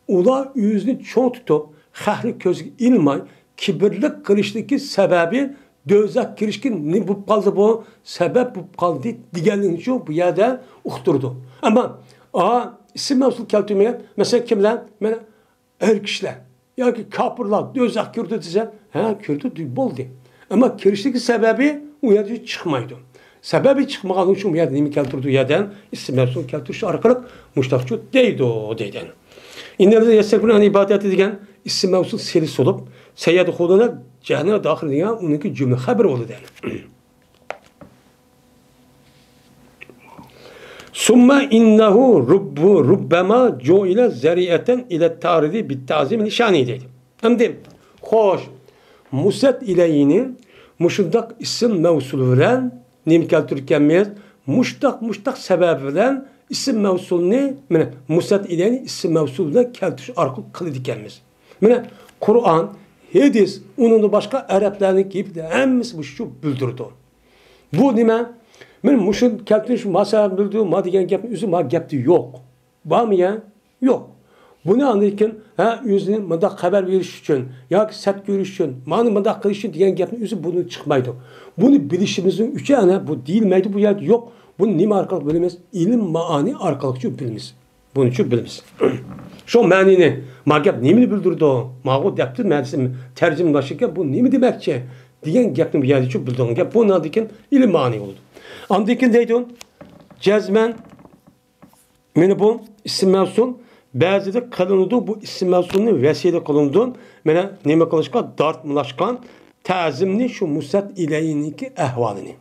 ئۇلار ئۆزىنى چوڭ تۇتۇپ، خەقنى كۆزگە ئىلماي، كىبىرلىك قىلىشتىكى سەۋەبى دوزاخ كىرىشكە نېمە بولۇپ قالدى بۇ؟ سەۋەب بولۇپ قالدى دېگەنلىكىنى شۇ بۇ يەردە ئۇقتۇرىدۇ. ئەمما، ئا، ئىسىم مەۋسۇل كەلتۈرمىگەن، مەسىلەن، كىملەر؟ مانا ئەر كىشىلەر ياكى كاپىرلار دوزاخ كىردى دېسە، ھە، كىردى، بولدى. ئەمما كىرىشلىكى سەۋەبى ئۇ يەردە چىقمايدۇ. سەۋەبى چىقمىغانلىقى ئۈچۈن بۇ يەردە نېمە كەلتۈردى؟ ئۇ يەردە ئىسىم مەۋسۇل كەلتۈرۈش ئارقىلىق مۇشتاقچۇ دەيدۇ، دەيدۇ. ئىننەللەزىنە يەستەكبىرۇنە ئەن ئىبادەتى دېگەن ئىسىم مەۋسۇل سىلە سولۇپ، سەيەدخۇلۇنە جەھەننەمە داخىل دېگەن ئۇنىڭكى جۈملە خەۋىرى بولىدۇ. ثم إنه رب ربما جعل ذريعة إلى التعريض بالتعظيم لشأنه دەيدۇ. ئەمدى، خوش، مۇسەت ئىلەيھىنى مۇشۇنداق ئىسىم مەۋسۇل بىلەن نېمە كەلتۈرىدىكەنمىز؟ مۇشتاق، مۇشتاق سەۋەبى بىلەن ئىسىم مەۋسۇلنى، مانا، مۇسەت ئىلەيھىنى ئىسىم مەۋسۇل بىلەن كەلتۈرۈش ئارقىلىق قىلىدىكەنمىز. مانا، قۇرئان، ھەدىس، ئۇنىڭدىن باشقا ئەرەبلەرنىڭ گېپى ھەممىسى مۇشۇ بىلدۈرىدۇ. بۇ نېمە؟ مەن مۇشۇ كەلتۈرۈش، ما سەۋەب بىلدۈرۈپ، ما دېگەن گەپنى ئۆزى ما گەپتە يوق. بارمۇ يا؟ يوق. بۇنى ئاندىن كېيىن، ھە، ئۆزىنى مۇنداق خەۋەر بېرىش ئۈچۈن ياكى سەت كۆرۈش ئۈچۈن، مانا مۇنداق قىلىش ئۈچۈن دېگەن گەپنى ئۆزى بۇنى چىقمايدۇ. بۇنى بىلىشىمىزنىڭ ئۈچۈن، ئەنە، بۇ دېيىلمەيدۇ، بۇ يەردە يوق. بۇنى نېمە ئارقىلىق بىلىمىز؟ ئىلىم مائانى ئارقىلىق بىلىمىز. بۇنىچۇ بىلىمىز. شۇ مەنىنى، ما گەپ نېمىنى بىلدۈرىدۇ؟ ماغۇ دەپتۇ، مەنىسى تەرجىمىلەشكە بۇ نېمە دېمەكچى؟ دېگەن گەپنى بۇ يەردىچۇ بىلدۈرگەن گەپ. بۇنىڭدىن كېيىن ئىلىم مائانى بولىدۇ. ئاندىن كېيىن دەيدۇ، جەزمەن، مېنى بۇ ئىسىم مەۋسۇل بەزىدە قىلىنىدۇ، بۇ ئىسىم مەۋسۇلنى ۋەسىلە قىلىنىدۇ. مانا نېمە قىلىشقا؟ دارتمىلاشقان تەزىمنى شۇ مۇسەت ئىلەينىڭكى ئەھۋالىنى.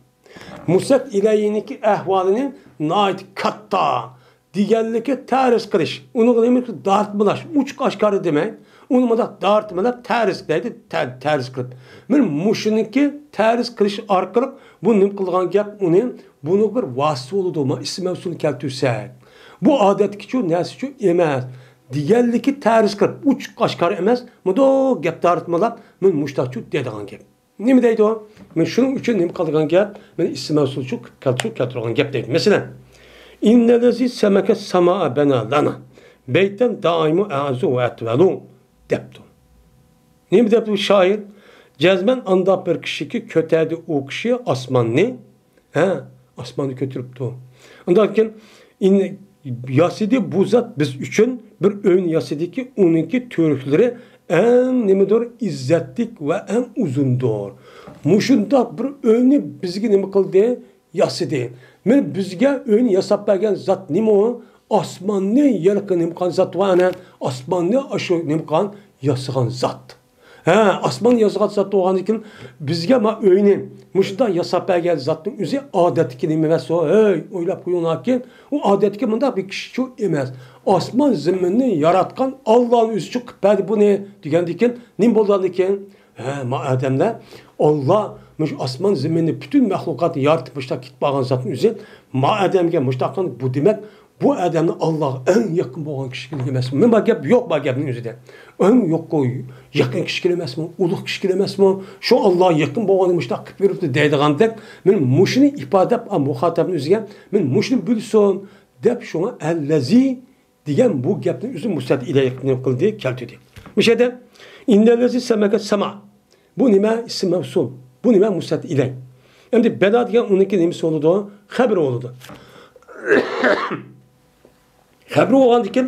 مۇسەت ئىلەينىڭكى ئەھۋالىنى ناھايىتى كاتتا دېگەنلىكى تەرىز قىلىش. ئۇنىڭغا نېمە دارتمىلاش، ئوچۇق ئاشكارا دېمەي. ئۇنى مۇنداق دارتمىلاپ تەرىز دەيدۇ، تە-، تەرىز قىلىپ. مانا مۇشۇنىڭكى تەرىز قىلىش ئارقىلىق بۇ نېمە قىلغان گەپ ئۇنى، بۇنىڭ بىر ۋاسىتە بولىدۇ، ما ئىسىم مەۋسۇلنى كەلتۈرسەك. بۇ ئادەتتىكىچۇ نەرسىچۇ ئەمەس. دېگەنلىكى تەرىز قىلىپ، ئوچۇق ئاشكارا ئەمەس، مۇنداق گەپ دارتمىلاپ، مانا مۇشتاقچۇ دەيدىغان گەپ. نېمە دەيدۇ؟ مانا شۇنىڭ ئۈچۈن نېمە قىلىدىغان گەپ؟ مانا ئىسىم مەۋسۇلچۇ كەلتۈرۈپ كەلتۈرۈلگەن گەپ دەيدۇ. مەسىلەن، ئىننەللەزى سەمەكە سەمائە بەنا لەنا بەيتەن دائىمۇ ئەزۇ ۋە ئەتۋەلۇ دەپتۇ. نېمە دەپتۇ شائىر؟ جەزمەن ئانداق بىر كىشىكى كۆتەردى ئۇ كىشى ئاسماننى، ھە، ئاسماننى كۆتۈرۈپتۇ. ئاندىن كېيىن، ئىن-، ياسىدى بۇ زات بىز ئۈچۈن، بىر ئۆينى ياسىدىكى، ئۇنىڭكى تۈۋرۈكلىرى ئەڭ نېمىدۇر، ئىززەتلىك ۋە ئەڭ ئۇزۇندۇر. مۇشۇنداق بىر ئۆينى بىزگە نېمە قىلدى؟ ياسىدى. مانا بىزگە ئۆينى ياساپ بەرگەن زات نېمە ئۇ؟ ئاسماننى يارقىن نېمە قىلغان زات ۋە ئەنە ئاسماننى ئاشۇ نېمە قىلغان، ياسىغان زات. ھە، ئاسمان ياسىغان زات بولغاندىن كېيىن، بىزگە ما ئۆينى مۇشۇنداق ياساپ بەرگەن زاتنىڭ ئۆزى ئادەتتىكى نېمە ئەمەس ئۇ. ھەي، ئويلاپ قويۇڭلاركى، ئۇ ئادەتتىكى مۇنداق بىر كىشىچۇ ئەمەس. ئاسمان زېمىننى ياراتقان ئاللانىڭ ئۆزىچۇ قىلىپ بەردى بۇنى دېگەندىن كېيىن، نېمە بولغاندىن كېيىن؟ ھە، ما ئادەملەر، ئاللا مۇشۇ ئاسمان زېمىننى، پۈتۈن مەخلۇقاتنى يارىتىپ مۇشۇنداق كېتىپ بارغان زاتنىڭ ئۆزى، ما ئادەمگە مۇشۇنداق قىلغان، بۇ دېمەك، بۇ ئادەمنى ئاللاغا ئەڭ يېقىن بولغان كىشىلىك ئەمەسمۇ؟ مانا بار گەپ يوق، بار گەپنىڭ ئۆزىدە. ئەڭ يوققۇ يېقىن كىشىلىك ئەمەسمۇ؟ ئۇلۇغ كىشىلىك ئەمەسمۇ؟ شۇ ئاللاغا يېقىن بولغاننى مۇشۇنداق قىلىپ يۈرۈپتۇ دەيدىغاندەك، مانا مۇشۇنى ئىپادىلەپ، ئا، مۇخاتەپنىڭ ئۆزىگە، مانا مۇشۇنى بىلسۇن دەپ، شۇڭا ئەللەزى دېگەن بۇ گەپنى ئۆزى مۇسەت ئىلەي نېمە قىلدى؟ كەلتۈردى. مۇشۇ يەردە ئىننەللەزى سەمەكە سەما. بۇ نېمە؟ ئىسىم مەۋسۇل. بۇ نېمە؟ مۇسەت ئىلەي. ئەمدى بەنا دېگەن ئۇنىڭكى نېمىسى بولىدۇ؟ خەبىرى بولىدۇ. خەبىرى بولغاندىن كېيىن،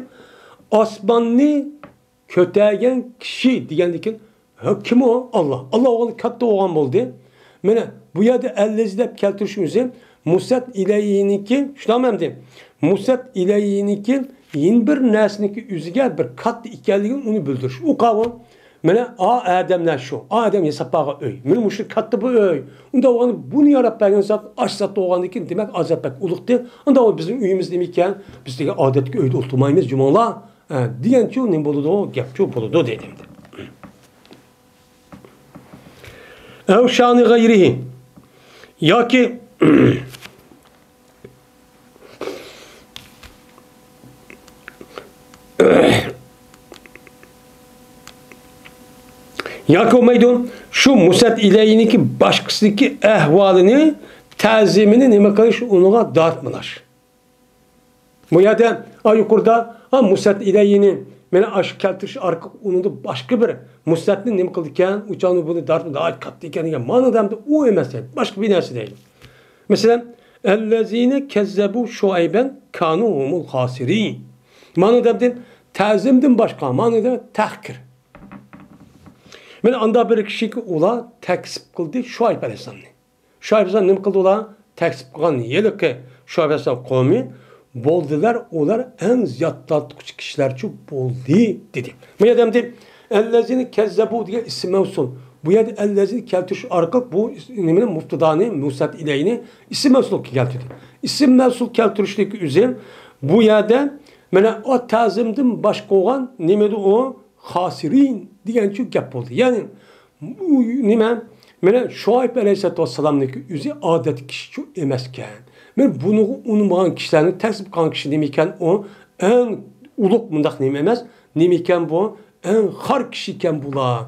ئاسماننى كۆتەرگەن كىشى دېگەندىن كېيىن، ھە، كىم ئۇ؟ ئاللا. ئاللا بولغان كاتتا بولغان بولدى. مانا بۇ يەردە ئەللەزى دەپ كەلتۈرۈش ئۆزى مۇسەت ئىلەيھىنىڭكى، شۇنداقمۇ ئەمدى؟ مۇسەت ئىلەيھىنىڭكى يەنە بىر نەرسىنىڭكى ئۆزىگە بىر كاتتا ئىكەنلىكىنى ئۇنى بىلدۈرۈش. ئۇ قاۋۇ، مانا ئا ئادەملەر شۇ. ئا ئادەم ياساپ بارغان ئۆي. مانا مۇشۇ كاتتا بۇ ئۆي. ئۇنداق بولغاندا بۇنى ياراپ بەرگەن زات، ئاش زات بولغاندىن كېيىن، دېمەك، ئا زات بەك ئۇلۇغدى. ئۇنداق بولغاندا بىزنىڭ ئۆيىمىز نېمە ئىكەن؟ بىز دېگەن ئادەتتىكى ئۆيدە ئولتۇرمايمىز، جۇمۇڭلار. ھە، دېگەنچۇ نېمە بولىدۇ؟ گەپچۇ بولىدۇ دېدىم. ئەۋ شانى غەيرىھى. ياكى، ياكى بولمايدۇ، شۇ مۇسەت ئىلەينىڭكى باشقىسىدىكى ئەھۋالىنى، تەزىمىنى نېمە قىلىش، ئۇنىڭغا دارتمىلاش. بۇ يەردە، ئا، يۇقىرىدا، ئا، مۇسەت ئىلەينى، مانا ئاشۇ كەلتۈرۈش ئارقىلىق ئۇنىڭدا باشقا بىر مۇسەتنى نېمە قىلىدىكەن، ئۇ چاغدا بۇنى دارتمۇ ناھايىتى كاتتا ئىكەن دېگەن مەنىدە ئەمدى ئۇ ئەمەس دەيدۇ. باشقا بىر نەرسە دەيدۇ. مەسىلەن، ئەللەزىنە كەززەبۇ شۇئەيبەن كانۇ ھۇمۇل خاسىرىن. مەنىدە ئەمدى تەزىمدىن باشقا، مەنىدە تەھقىر. مانا ئاندا بىر كىشىگە ئۇلار تەكزىپ قىلدى شۇئەيب ئەلەيھىسسالامنى. شۇئەيب ئەلەيھىسسالام نېمە قىلدى ئۇلار؟ تەكزىپ قىلغان ھېلىقى شۇئەيب ئەلەيھىسسالام قومى بولدىلار، ئۇلار ئەڭ زىيان تارتقۇچى كىشىلەرچۇ بولدى، دېدى. بۇ يەردە ئەمدى ئەللەزىنە كەززەبۇ دېگەن ئىسىم مەۋسۇل. بۇ يەردە ئەللەزىنى كەلتۈرۈش ئارقىلىق بۇ نېمىنى، مۇپتىدانى، مۇسەت ئىلەينى ئىسىم مەۋسۇلغا كەلتۈردى. ئىسىم مەۋسۇل كەلتۈرۈشلۈك ئۆزى بۇ يەردە مانا ئا تەزىمدىن باشقا بولغان نېمىدۇ ئۇ؟ خاسىرىن دېگەنچۇ گەپ بولدى. يەنى، ئۇ نېمە؟ مانا شۇئەيب ئەلەيھىسسالاتۇ ۋەسسالامنىڭكى ئۆزى ئادەتتىكى كىشىچۇ ئەمەسكەن. مانا بۇنىڭغا ئۇنىمىغان كىشىلەرنى تەكزىپ قىلغان كىشى نېمە ئىكەن؟ ئۇ ئەڭ ئۇلۇغ مۇنداق نېمە ئەمەس، نېمە ئىكەن بۇ؟ ئەڭ خار كىشى ئىكەن بۇلار.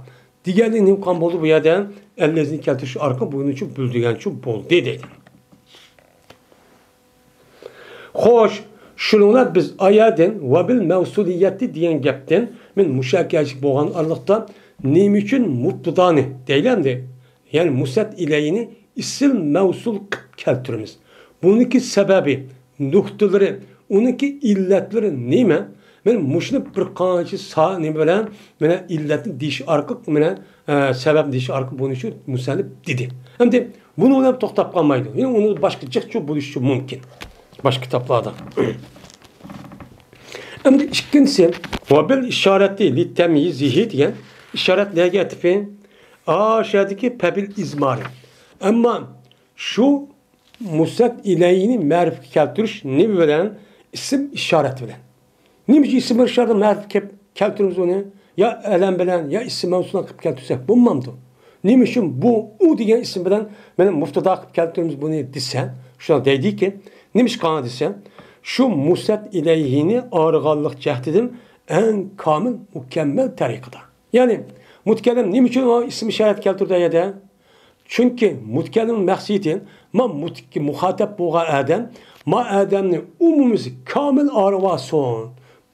دېگەنلىك نېمە قىلغان بولدى بۇ يەردە؟ ئەللەزىنى كەلتۈرۈش ئارقىلىق بۇنىچۇ بىلدۈرگەنچۇ بولدى دەيدۇ. خوش، شۇنىڭ بىلەن بىز ئايەدىن ۋەبىل مەۋسۇلىيەتى دېگەن گەپتىن، مەن مۇشەككەچىلىك بولغان ئارىلىقتا نېمە ئۈچۈن مۇبتىدانى دەيلى ئەمدى؟ يەنى مۇسنەد ئىلەيھىنى ئىسىم مەۋسۇل قىلىپ كەلتۈرىمىز. بۇنىڭكى سەۋەبى، نۇقتىلىرى، ئۇنىڭكى ئىللەتلىرى نېمە؟ مەن مۇشۇنى بىر قانچە سا-، نېمە بىلەن، مانا ئىللەتنى دېيىش ئارقىلىق، مانا، ئە، سەۋەبنى دېيىش ئارقىلىق بۇنى شۇ مۇسەننىپ دېدى. ئەمدى بۇنىڭ بىلەن توختاپ قالمايدۇ. يەنە ئۇنى باشقا جىقچە بولۇشى مۇمكىن. باشقا كىتابلاردا. ئەمدى ئىككىنچىسى، ۋەبىل ئىشارەتى لىتەميىزىھى دېگەن ئىشارەت نەگە ئەتىپى؟ ئاشەدىكى پەبىل ئىزمارى. ئەمما شۇ مۇسەت ئىلەينى مەرىپكە كەلتۈرۈش نېمە بىلەن؟ ئىسىم ئىشارەت بىلەن. نېمە ئۈچۈن ئىسىم ئىشارەت مەرىپكە كەپ-، كەلتۈرىمىز ئۇنى؟ يا ئەلەم بىلەن، يا ئىسىم مەۋسۇلان قىلىپ كەلتۈرسەك بولمامدۇ؟ نېمە ئۈچۈن بۇ ئۇ دېگەن ئىسىم بىلەن مانا مۇبتىدا قىلىپ كەلتۈرىمىز بۇنى دېسە، شۇنداق دەيدىكى، نېمىشقا دېسە، شۇ مۇسەت ئىلەيھىنى ئايرىغانلىق جەھىتىدىن ئەڭ كامىل، مۇكەممەل تەرىقىدە. يەنى، مۇتەكەللىم نېمە ئۈچۈن ئۇ ئىسىم ئىشارەت كەلتۈردى ئەدە؟ چۈنكى مۇتەكەللىم مەقسىتى، ما مۇت-، مۇخاتەپ بولغان ئادەم، ما ئادەمنى ئومۇمىي كامىل ئايرىۋالسۇن،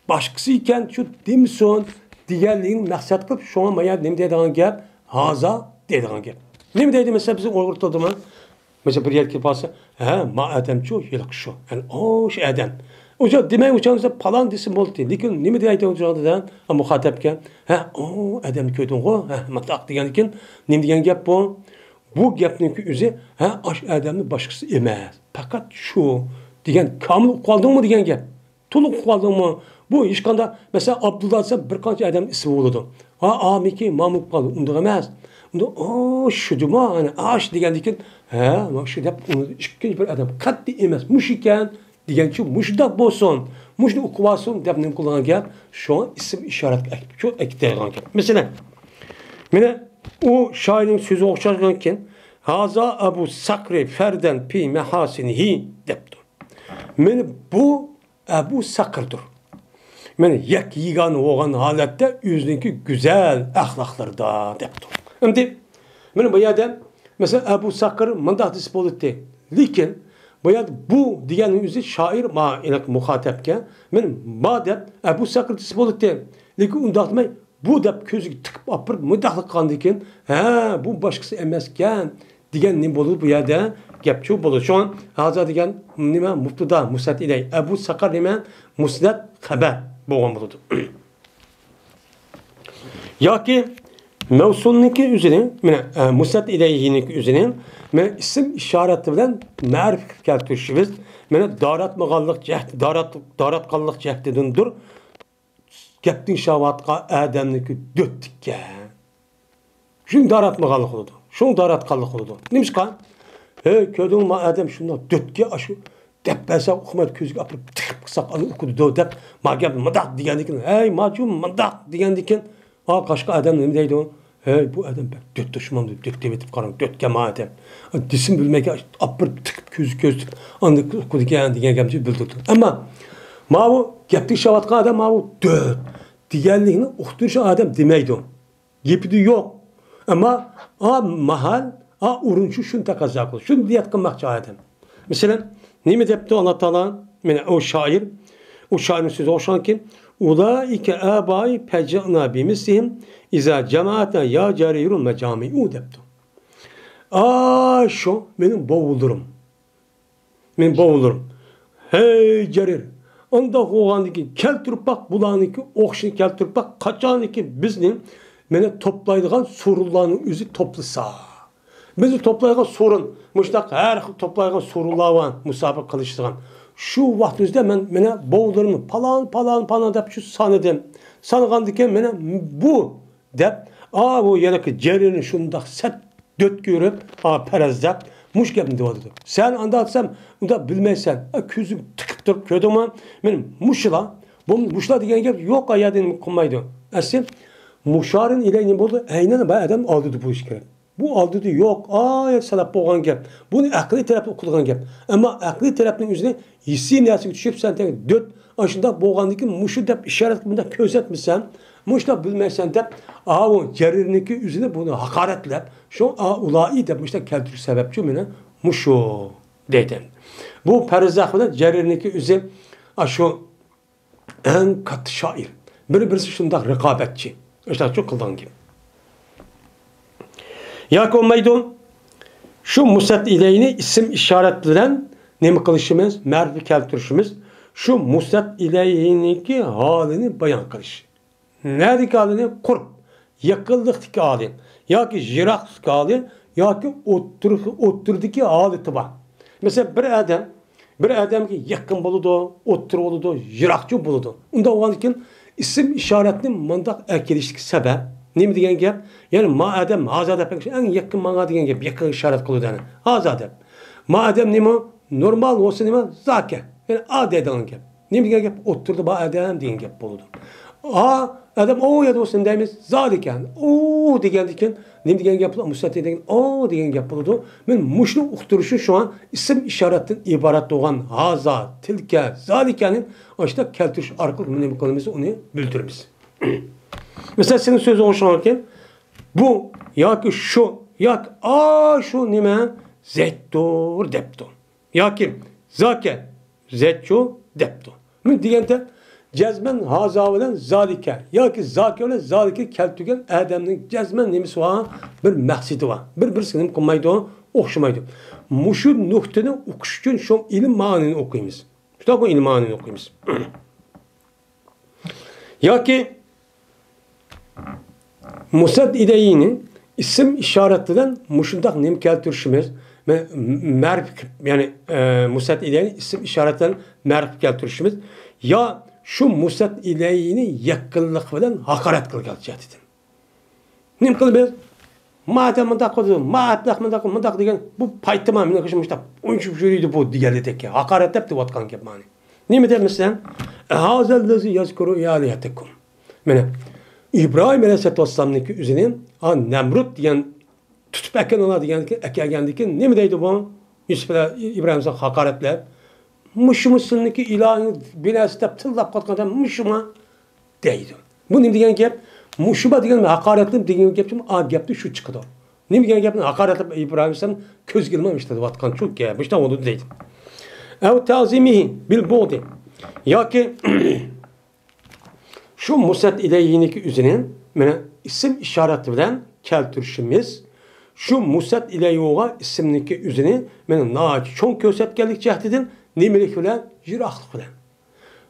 باشقىسى ئىكەن شۇ دېمىسۇن دېگەنلىكىنى مەقسەت قىلىپ، شۇڭا ما يەردە نېمە دەيدىغان گەپ؟ ھازا دەيدىغان گەپ. نېمە دەيدۇ، مەسىلەن، بىزنىڭ ئۇيغۇر تىلىدا ما-، مەسىلەن، بىر يەرگە كېلىپ قالسا، ھە، ما ئادەمچۇ ھېلىقى شۇ. يەنى، ئو، شۇ ئادەم. ئۇ دېمەي، ئۇ چاغدا پالان دېسە بولدى. لېكىن نېمە دەيدۇ ئۇ چاغدا، ھە، مۇخاتەپكە؟ ھە، ئو، ئادەمنى كۆردۈڭغۇ؟ ھە، مۇنداق دېگەندىكىن، نېمە دېگەن گەپ بۇ؟ بۇ گەپنىڭكى ئۆزى، ھە، ئاش ئادەمنى باشقىسى ئەمەس. پەقەت شۇ دېگەن، كامىل ئۇقۇۋالدىڭمۇ دېگەن گەپ. تولۇق ئۇقۇۋالدىڭمۇ؟ بۇ ھېچقانداق، مەسىلەن، ئابدۇللا دېسە بىر قانچە ئادەم ئىسمى بولىدۇ. ھا، ئامىكى، مامۇ قالدى، ئۇنداق ئەمەس. ئۇنداق، ئو، شۇدىما، ئەنە، ئاش دېگەندىكىن، ھە، مانا شۇ دەپ، ئۇنى ئىككىنچى بىر ئادەم قەتئىي ئەمەس، مۇشۇ ئىكەن دېگەنچۇ، مۇشۇنداق بولسۇن، مۇشۇنى ئۇقۇۋالسۇن دەپ نېمە قىلغان گەپ؟ شۇڭا ئىسىم ئىشارەت ئەكىپ، شۇ ئەكىتىدىغان گەپ. مەسىلەن، مانا ئۇ شائىرنىڭ سۆزى ئوخشاشكەنكىن، ھازا ئەبۇ سەقرى فەردەن پى مەھاسىنىھى دەپتۇ. مانا بۇ ئەبۇ سەقىردۇر. مانا يەككە يېگانە بولغان ھالەتتە ئۆزىنىڭكى گۈزەل ئەخلاقلىرىدا دەپتۇ. ئەمدى مانا بۇ يەردە، مەسىلەن، ئەبۇ سەقىر مۇنداق دېسە بولاتتى. لېكىن بۇ يەردە بۇ دېگەننىڭ ئۆزى شائىر، ما، ئېنىق مۇخاتەپكە، مانا ما دەپ ئەبۇ سەقىر دېسە بولاتتى. لېكىن ئۇنداق دېمەي، بۇ دەپ كۆزىگە تىقىپ ئاپىرىپ مۇنداقلا قىلغاندىكىن، ھە، بۇ باشقىسى ئەمەسكەن دېگەن نېمە بولىدۇ بۇ يەردە؟ گەپچۇ بولىدۇ. شۇڭا ھازا دېگەن نېمە؟ مۇبتىدا، مۇسنەد ئىلەي. ئەبۇ سەقەر نېمە؟ مۇسنەد خەبەر بولغان بولىدۇ. ياكى مەۋسۇلنىڭكى ئۆزىنى، مانا، ئە، مۇسنەد ئىلەيھىنىڭكى ئۆزىنى، مانا، ئىسىم ئىشارەتى بىلەن مەرىپە قىلىپ كەلتۈرۈشىمىز، مانا، داراتمىغانلىق جەھتى، دارات-، داراتقانلىق جەھتىدىندۇر. گەپنى ئىشلەۋاتقان ئادەمنىڭكى دۆتتىككە. شۇنى داراتمىغانلىق بولىدۇ. شۇنى داراتقانلىق بولىدۇ. نېمىشقا؟ ھەي، كۆردۈڭمۇ، ما ئادەم شۇنداق دۆتكە، ئاشۇ دەپ بەرسە، ئۇقمايدۇ، كۆزىگە ئاپىرىپ تىقىپ قىلساق، ئانا ئۇقىدۇ دەپ، ما گەپ مۇنداق دېگەندىكىن، ھەي، ماچۇ مۇنداق دېگەندىكىن، ئا، قاشقا ئادەم نېمە دەيدۇ؟ ھەي، بۇ ئادەم بەك دۆت توشمامدۇ، دۆت دەۋېتىپ قاراڭ، دۆتكە ما ئادەم. دېسىم بىلمەيكەن، ئاپىرىپ تىقىپ كۆزى كۆزىتىپ، ئاندىن ئۇقىدىكەن دېگەن گەپنى بىلدۈردى. ئەمما ماۋۇ گەپتە ئىشلەۋاتقان ئادەم ماۋۇ دۆت دېگەنلىكنى ئۇقتۇرۇش ئادەم دېمەيدۇ. گېپىدە يوق. ئەمما ئا ماھال، ئا ئورۇنچۇ شۇنى تەقەززا قىلىدۇ. شۇنى نىيەت قىلماقچى ئادەم. مەسىلەن، نېمە دەپتۇ ئاللا تائالا؟ مانا ئۇ شائىر، ئۇ شائىرنىڭ سۆزى ئوخشىغانكى، ئۇلائىكە ئابائى پەجىئنا بىمىسلىھىم ئىزا جەمەئەتنا يا جەرىرۇ مەجامىئۇ دەپتۇ. ئا شۇ مېنىڭ بوۋىلىرىم. مېنىڭ بوۋىلىرىم. ھەي جەرىر، ئانداق بولغاندىكىن كەلتۈرۈپ باق، بۇلارنىڭكى ئوخشىنى كەلتۈرۈپ باق، قاچانكى بىزنى مانا توپلايدىغان سورۇنلارنىڭ ئۆزى توپلىسا. بىزنى توپلايدىغان سورۇن، مۇشۇنداق ھەر خىل توپلايدىغان سورۇنلار بار، مۇسابىقە قىلىشىدىغان. شۇ ۋاقىت ئۆزىدە مەن، مانا، بوۋىلىرىمنى پالان، پالان، پالان دەپ شۇ سانىدىم. سانىغاندىكىن مانا بۇ دەپ، ئا، بۇ يەنىكى جەرىرنى شۇنداق سەت دۆت كۆرۈپ، ئا، پەرەزدەپ، مۇشۇ گەپنى دەۋاتىدۇ. سەن ئانداق دېسەم، ئۇنداق بىلمەيسەن. ئا، كۆزۈڭ تىقىپ تۇرۇپ كۆردۈڭمۇ؟ مېنىڭ مۇشۇلا، بۇ مۇشۇلا دېگەن گەپ يوق، ئايەردىن قىلمايدۇ. ئەسلى مۇشارىن ئىلەي نېمە بولىدۇ؟ ئەينەن بۇ ئادەم ئالدىدا بولۇشى كېرەك. بۇ ئالدىدا يوق، ئايەت سەلەپ بولغان گەپ. بۇنى ئەقلىي تەرەپتە ئۇقىدىغان گەپ. ئەمما ئەقلىي تەرەپنىڭ ئۆزىنى ھېسسىي نەرسىگە چۈشۈرۈپ، سەن تەڭ دۆت، ئاشۇنداق بولغاندىكىن مۇشۇ دەپ ئىشارەت مۇنداق كۆرسەتمىسەم، مۇشۇنداق بىلمەيسەن دەپ، ئاۋۇ جەرىرنىڭكى ئۆزىنى بۇنى ھاقارەتلەپ، شۇ ئا ئۇلائى دەپ مۇشۇنداق كەلتۈرۈش سەۋەبچۇ مېنىڭ مۇشۇ دەيدۇ. بۇ پەرزەخ بىلەن جەرىرنىڭكى ئۆزى ئاشۇ ئەڭ كاتتا شائىر. بىر-بىرسى شۇنداق رىقابەتچى. ئاشۇنداقچۇ قىلىدىغان گەپ. ياكى بولمايدۇ، شۇ مۇسەت ئىلەينى ئىسىم ئىشارەت بىلەن نېمە قىلىشىمىز؟ مەرىپە كەلتۈرۈشىمىز. شۇ مۇسەت ئىلەينىڭكى ھالىنى بايان قىلىش. نەدىكى ھالىنى؟ قۇرب، يېقىنلىقتىكى ھالى ياكى يىراقلىقتىكى ھالى ياكى ئوتتۇرا-، ئوتتۇرىدىكى ھالىتى بار. مەسىلەن، بىر ئادەم بىر ئادەمگە يېقىن بولىدۇ، ئوتتۇرا بولىدۇ، يىراقچۇ بولىدۇ. ئۇنداق بولغاندىكىن ئىسىم ئىشارەتنى مۇنداق ئەكېلىشتىكى سەۋەب نېمە دېگەن گەپ؟ يەنى ما ئادەم ھازا دەپ ئەڭ يېقىن ماڭا دېگەن گەپ، يېقىنغا ئىشارەت قىلىدۇ، يەنى ھازا دەپ. ما ئادەم نېمە؟ نورمال بولسا نېمە؟ زاكە. يەنى ئا دەيدىغان گەپ. نېمە دېگەن گەپ؟ ئوتتۇرىدا بار ئادەم دېگەن گەپ بولىدۇ. ئا ئادەم ئو يەردە بولسا نېمە دەيمىز؟ زالىكە. ئو دېگەندىن كېيىن نېمە دېگەن گەپ بولىدۇ؟ مۇستەتىر دېگەن ئو دېگەن گەپ بولىدۇ. مەن مۇشۇنى ئۇقتۇرۇش ئۈچۈن شۇڭا ئىسىم ئىشارەتتىن ئىبارەت بولغان ھازا، تىلكە، زالىكەنى ئاشۇنداق كەلتۈرۈش ئارقىلىق نېمە قىلىمىز؟ ئۇنى بىلدۈرىمىز. مەسىلەن، سېنىڭ سۆزۈڭ ئوخشىغانكەن، بۇ ياكى شۇ ياكى ئاشۇ نېمە؟ زەيتتۇر دەپتۇ. ياكى زاكە، زەيتچۇ دەپتۇ. مەن دېگەندە جەزمەن ھازا بىلەن زالىكە ياكى زاكە بىلەن زالىكە كەلتۈرگەن ئادەمنىڭ جەزمەن نېمىسى بار؟ بىر مەقسىتى بار. بىر-بىرسىگە نېمە قىلمايدۇ؟ ئوخشىمايدۇ. مۇشۇ نۇقتىنى ئۇقۇش ئۈچۈن شۇ ئىلىم مەنىنى ئوقۇيمىز. شۇنداقمۇ؟ ئىلىم مەنىنى ئوقۇيمىز. ياكى مۇسەت ئىلەينى ئىسىم ئىشارەت بىلەن مۇشۇنداق نېمە كەلتۈرۈشىمىز؟ مە-، مەرىپ، يەنى، ئە، مۇسەت ئىلەينى ئىسىم ئىشارەت بىلەن مەرىپ كەلتۈرۈشىمىز. يا شۇ مۇسەت ئىلەينى يېقىنلىق بىلەن ھاقارەت قىلغان جەھەتتىن. نېمە قىلىمىز؟ ما ئادەم مۇنداق قىلدى، ما ئەبلەخ مۇنداق، مۇنداق دېگەن، بۇ پايتىما مېنىڭ قېشىمدا مۇشۇنداق ئوينىشىپ يۈرىدۇ بۇ دېگەنلىككە، ھاقارەتلەپ دەۋاتقان گەپ مانا. نېمە دەپ مەسىلەن؟ ھازەللەزى يەزكۇرۇ ئالىھەتەكۇم. مانا، ئىبراھىم ئەلەيھىسسالاتۇ ۋەسسالامنىڭكى ئۆزىنى، ھا، نەمرۇت دېگەن تۇتۇپ ئەكەلىڭلار دېگەن، ئەكەلگەندىن كېيىن نېمە دەيدۇ بۇ؟ يۈسۈپ ئەلە-، ئىبراھىم ئەلەيھىسسالام ھاقارەتلەپ، مۇشۇمۇ سىلىنىڭكى ئىلاھىڭىز بىناسى دەپ تىللاپ قاتقان مۇشۇما دەيدۇ. بۇ نېمە دېگەن گەپ؟ مۇشۇما دېگەن ھاقارەتلەپ دېگەن گەپ، ئا گەپتە شۇ چىقىدۇ. نېمە دېگەن گەپنى؟ ھاقارەتلەپ ئىبراھىم ئەلەيھىسسالام كۆزگە ئىلماي ئىشلىتىۋاتقان شۇ گەپ، مۇشۇنداق بولىدۇ دەيدۇ. ئەۋ تەزىمىھى بىل بۇغدى. ياكى شۇ مۇسەت ئىلەيھىنىڭكى ئۆزىنى مانا ئىسىم ئىشارەت بىلەن كەلتۈرۈشىمىز، شۇ مۇسەت ئىلەيھۇغا ئىسىمنىڭكى ئۆزىنى مانا ناھايىتى چوڭ كۆرسەتكەنلىك جەھىتىدىن نېمىلىك بىلەن؟ يىراقلىق بىلەن.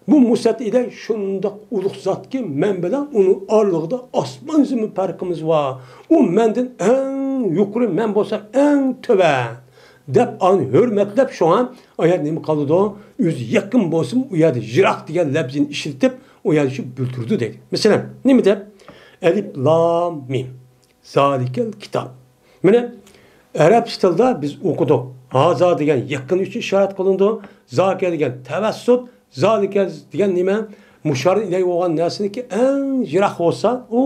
بۇ مۇسەت ئىلەي شۇنداق ئۇلۇغ زاتكى، مەن بىلەن ئۇنىڭ ئارىلىقىدا ئاسمان زېمىن پەرقىمىز بار. ئۇ مەندىن ئەڭ يۇقىرى، مەن بولسام ئەڭ تۆۋەن. دەپ ئانى ھۆرمەتلەپ، شۇڭا ئۇ يەردە نېمە قىلىدۇ؟ ئۆزى يېقىن بولسىمۇ، ئۇ يەردە يىراق دېگەن لەپزىنى ئىشلىتىپ، ئۇ يەردە شۇ بىلدۈرىدۇ دەيدۇ. مەسىلەن، نېمە دەپ؟ ئەلىپ لام مىم. زالىكەل كىتاب. مانا، ئەرەبچە تىلدا بىز ئوقۇدۇق. ھازا دېگەن يېقىن ئۈچۈن ئىشارەت قىلىنىدۇ. زاكە دېگەن تەۋەسسۇت. زالىكە دېگەن نېمە؟ مۇشار ئىلەي بولغان نەرسىنىڭكى ئەڭ يىراق بولسا، ئۇ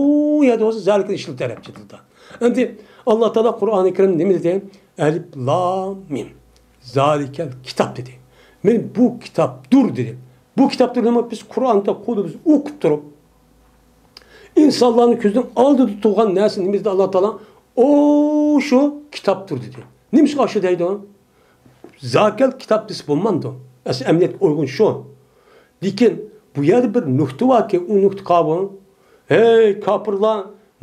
يەردە بولسا زالىكە ئىشلىتىدۇ ئەرەبچە تىلدا. ئەمدى ئاللا تائالا قۇرئانى كەرىمدە نېمە دېدى؟ ئەلىپ لام مىم. زالىكەل كىتاب دېدى. مانا بۇ كىتابتۇر دېدى. بۇ كىتابتۇر نېمە؟ بىز قۇرئاندا قولىمىز ئوقۇپ تۇرۇپ، ئىنسانلارنىڭ كۆزىنىڭ ئالدىدا تۇرغان نەرسە نېمە دېدى ئاللا تائالا؟ ئۇ شۇ كىتابتۇر دېدى. نېمىشقا ئاشۇ دەيدۇ؟ زاكەل كىتاب دېسە بولمامدۇ؟ ئەسلى ئەمەلىيەتكە ئۇيغۇن شۇ. لېكىن بۇ يەردە بىر نۇقتا باركى، ئۇ نۇقتا قاۋۇ. ھەي كاپىرلار،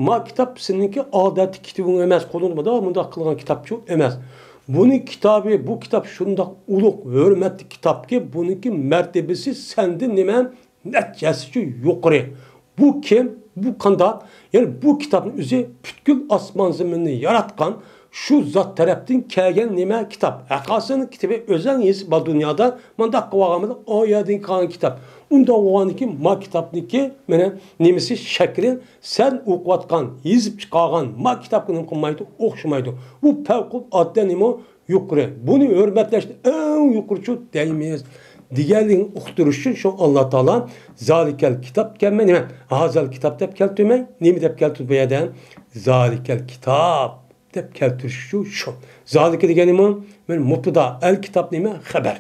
ما كىتاب سېنىڭكى ئادەتتىكى كىتابىڭ ئەمەس، قولۇڭدا مۇنداق، مۇنداق قىلغان كىتابچۇ ئەمەس. بۇنىڭ كىتابى، بۇ كىتاب شۇنداق ئۇلۇغ، ھۆرمەتلىك كىتابكى، بۇنىڭكى مەرتىبىسى سەندىن نېمە؟ نەچچە ھەسسىچە يۇقىرى. بۇ كىم؟ بۇ قانداق؟ يەنى بۇ كىتابنىڭ ئۆزى پۈتكۈل ئاسمان زېمىننى ياراتقان شۇ زات تەرەپتىن كەلگەن نېمە؟ كىتاب. ھەققاسىنىڭ كىتابى ئۆزەڭ يېزىپ بار دۇنيادا مۇنداق قىلىۋالغانمىدىڭ؟ ئۇ يەردىن كەلگەن كىتاب. ئۇنداق بولغاندىكىن ما كىتابنىڭكى مانا نېمىسى، شەكلى سەن ئوقۇۋاتقان، يېزىپ چىقارغان ما كىتابقا نېمە قىلمايدۇ؟ ئوخشىمايدۇ. بۇ پەۋقۇلئاددە نېمە؟ يۇقىرى. بۇنى ھۆرمەتلەشنى ئەڭ يۇقىرىچۇ دەيمىز دېگەنلىكنى ئۇقتۇرۇش ئۈچۈن شۇ ئاللا تائالا زالىكەل كىتاب دېگەنمەن، نېمە؟ ھازەل كىتاب دەپ كەلتۈرمەي، نېمە دەپ كەلتۈردى بۇ يەردە؟ زالىكەل كىتاب دەپ كەلتۈرۈش ئۈچۈن شۇ. زالىكە دېگەن نېمە؟ مانا مۇبتىدا، ئەل كىتاب نېمە؟ خەبەر.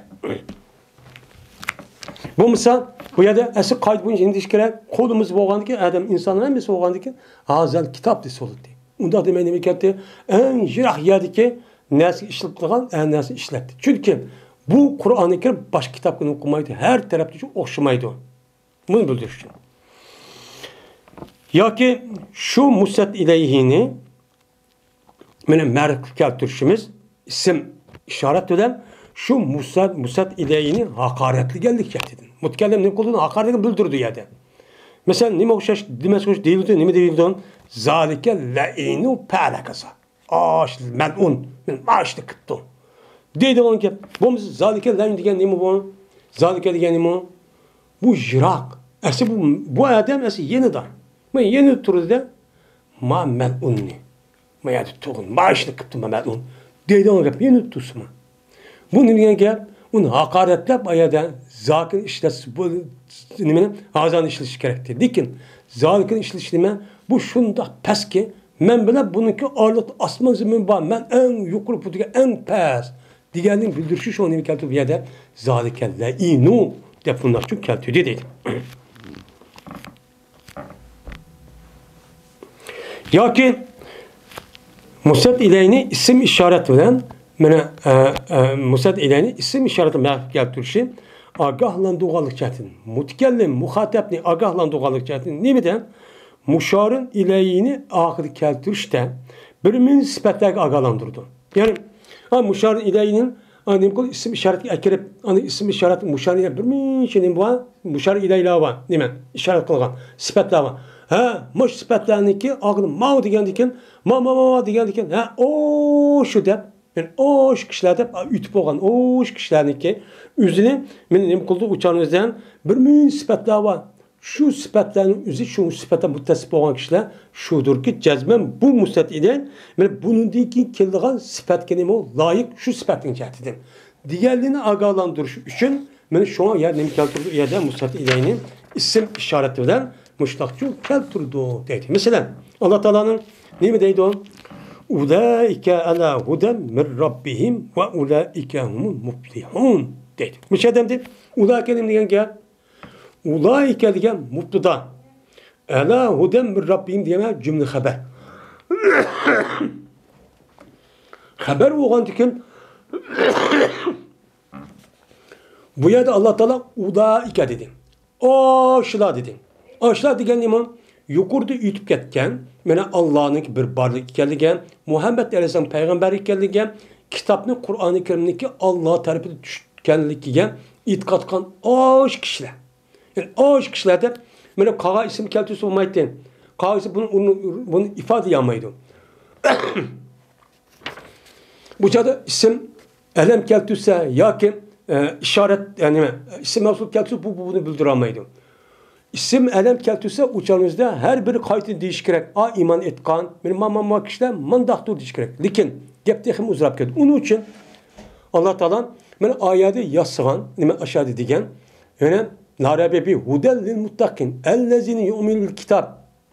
بولمىسا، بۇ يەردە ئەسلى قائىدە بويىچە نېمە دېيىش كېرەك؟ قولىمىز بولغاندىكىن، ئادەم، ئىنساننىڭ ھەممىسى بولغاندىكىن، ھازەل كىتاب دېسە بولاتتى. ئۇنداق دېمەي نېمە كەتتى؟ ئەڭ يىراق يەردىكى نەرسىگە ئىشلىتىدىغان ھەر نەرسىنى ئىشلەتتى. چۈنكى بۇ قۇرئانى كەرىم باشقا كىتابقا نېمە قىلمايدۇ، ھەر تەرەپتە شۇ ئوخشىمايدۇ. بۇنى بىلدۈرۈش ئۈچۈن. ياكى شۇ مۇسەت ئىلەيھىنى مانا مەرىپەتكە كەلتۈرۈشىمىز ئىسىم ئىشارەت بىلەن شۇ مۇسەت، مۇسەت ئىلەيھىنى ھاقارەتلىگەنلىك جەھەتتىن. مۇتەكەللىم نېمە قىلىدۇ؟ ھاقارەتلىگەن بىلدۈرىدۇ يەردە. مەسىلەن، نېمە ئوخشاش دېمەسكە ئوخشاش دېيىلىدۇ، نېمە دېيىلىدۇ؟ زالىكە لەئىنۇ پەلەكەسا. ئاش مەلئۇن، مەن ماشىنى قىپتۇ. دەيدىغان گەپ. بولمىسا زالىكە لەئىن دېگەن نېمە بۇ؟ زالىكە دېگەن نېمە؟ بۇ يىراق. ئەسلى بۇ، بۇ ئادەم ئەسلى يېنىدا. مانا يېنىدا تۇرىدۇ-دە، ما مەلئۇننى. ما يەردە تۇرغىن، ماشىنى قىپتۇ ما مەلئۇن. دەيدىغان گەپ، يېنىدا تۇرسىمۇ. بۇ نېمە دېگەن گەپ؟ ئۇنى ھاقارەتلەپ، ئا يەردە زاكىن ئىشلەتسە، بۇ نېمىنى، ھازانى ئىشلىتىش كېرەكتى. لېكىن زالىكىن ئىشلىتىش نېمە؟ بۇ شۇنداق پەسكى، مەن بىلەن بۇنىڭكى ئارىلىقتا ئاسمان زېمىن بار، مەن ئەڭ يۇقىرى، بۇ دېگەن ئەڭ پەس دېگەننى بىلدۈرۈشى شۇڭا نېمە كەلتۈردى بۇ يەردە؟ زالىكە لەئىنۇ دەپ بۇنداق چۈشۈپ كەلتۈردى دەيدۇ. ياكى مۇسەت ئىلەينى ئىسىم ئىشارەت بىلەن، مانا، ئە، ئە، مۇسەت ئىلەينى ئىسىم ئىشارەت بىلەن كەلتۈرۈشى ئاگاھلاندۇرغانلىق جەھەتتىن. مۇتەكەللىم، مۇخاتەپنى ئاگاھلاندۇرغانلىق جەھەتتىن نېمىدە؟ مۇشارىن ئىلەينى ئاخىرىدا كەلتۈرۈشتە بىر مۇنچە سۈپەتلەرگە ئاگاھلاندۇرىدۇ. يەنى، ئا، مۇشارىن ئىلەينىڭ، ئا، نېمە قىلىدۇ؟ ئىسىم ئىشارەتكە ئەكىرىپ، ئانا ئىسىم ئىشارەت مۇشارىن ئىلەي بىر مۇنچە نېمە بار؟ مۇشارىن ئىلەيلار بار. نېمە؟ ئىشارەت قىلغان سۈپەتلەر بار. ھە، مۇشۇ سۈپەتلەرنىڭكى ئاخىرىدا ماۋۇ دېگەندىكىن، ما، ما، ما، ما دېگەندىكىن، ھە، ئو، شۇ دەپ، يەنى ئو، شۇ كىشىلەر دەپ ئۆتۈپ بولغان، ئو، شۇ كىشىلەرنىڭكى ئۆزىنى، مانا نېمە قىلدى؟ ئۇچان ئۆزىدىن بىر مۇنچە سۈپەتلەر بار. شۇ سۈپەتلەرنىڭ ئۆزى، شۇ سۈپەتلەر مۇتتەسىپ بولغان كىشىلەر شۇدۇركى، جەزمەن بۇ مۇسەت ئىلەي، مانا بۇنىڭدىن كېيىن كېلىدىغان سۈپەتكە نېمە لايىق، شۇ سۈپەتنىڭ جەھەتتىن دېگەنلىكنى ئاگاھلاندۇرۇش ئۈچۈن، مانا شۇڭا يا نېمە كەلتۈردى؟ ئۇ يەردە مۇسەت ئىلەينى ئىسىم ئىشارەت بىلەن مۇشۇنداقچە كەلتۈردى دەيدۇ. مەسىلەن، ئاللا تائالانىڭ نېمە دەيدۇ؟ ئۇلائىكە ئەلا ھۇدەن مىر رەببىھىم ۋە ئۇلائىكە ھۇمۇل مۇپلىھۇن دەيدۇ. مۇشۇ ئادەمدە ئۇلائىكە نېمە دېگەن گەپ؟ ئۇلائىكە دېگەن مۇبتىدا. ئەلا ھۇدەن مىر رەببىھىم دېگەن جۈملە خەبەر. خەبەر بولغاندىكىن، بۇ يەردە ئاللا تائالا ئۇلائىكە دېدى. ئاشۇلار دېدى. ئاشۇلار دېگەن نېمە؟ يۇقىرىدا ئۆتۈپ كەتكەن، مانا، ئاللانىڭكى بىر بارلىق ئىكەنلىكى، مۇھەممەد ئەلەيھىسسالام پەيغەمبەر ئىكەنلىكى، كىتابنى، قۇرئانى كەرىمنىكى ئاللا تەرىپىدىن چۈشكەنلىكىگە ئېتىقاد قىلغان ئاشۇ كىشىلەر. يەنى ئاشۇ كىشىلەر دەپ، مانا، قالغان ئىسىم كەلتۈرسە بولمايتتى. قالغان ئىسىم بۇنى، بۇنى، بۇنى ئىپادىلىيەلمەيدۇ. بۇ چاغدا ئىسىم ئەلەم كەلتۈرسە ياكى، ئە، ئىشارەت، يەنى نېمە، ئىسىم مەۋسۇل كەلتۈرسە بۇ، بۇ، بۇنى بىلدۈرەلمەيدۇ. ئىسىم ئەلەم كەلتۈرسە ئۇ چاغنىڭ ئۆزىدە ھەر بىرى قايتىدىن دېيىشى كېرەك. ئا، ئىمان ئېيتقان، مانا، ما، ما، ما كىشىلەر مانداقتۇر دېيىشى كېرەك. لېكىن گەپ تېخىمۇ ئۇزىراپ كەتتى. ئۇنىڭ ئۈچۈن ئاللا تائالا مانا ئايەتنى ياسىغان، نېمە ئاشۇ يەردە دېگەن، يەنە لا رەيبە فىھ ھۇدەن لىل مۇتتەقىن ئەللەزىنە يۇئمىنۇنە بىل كىتاب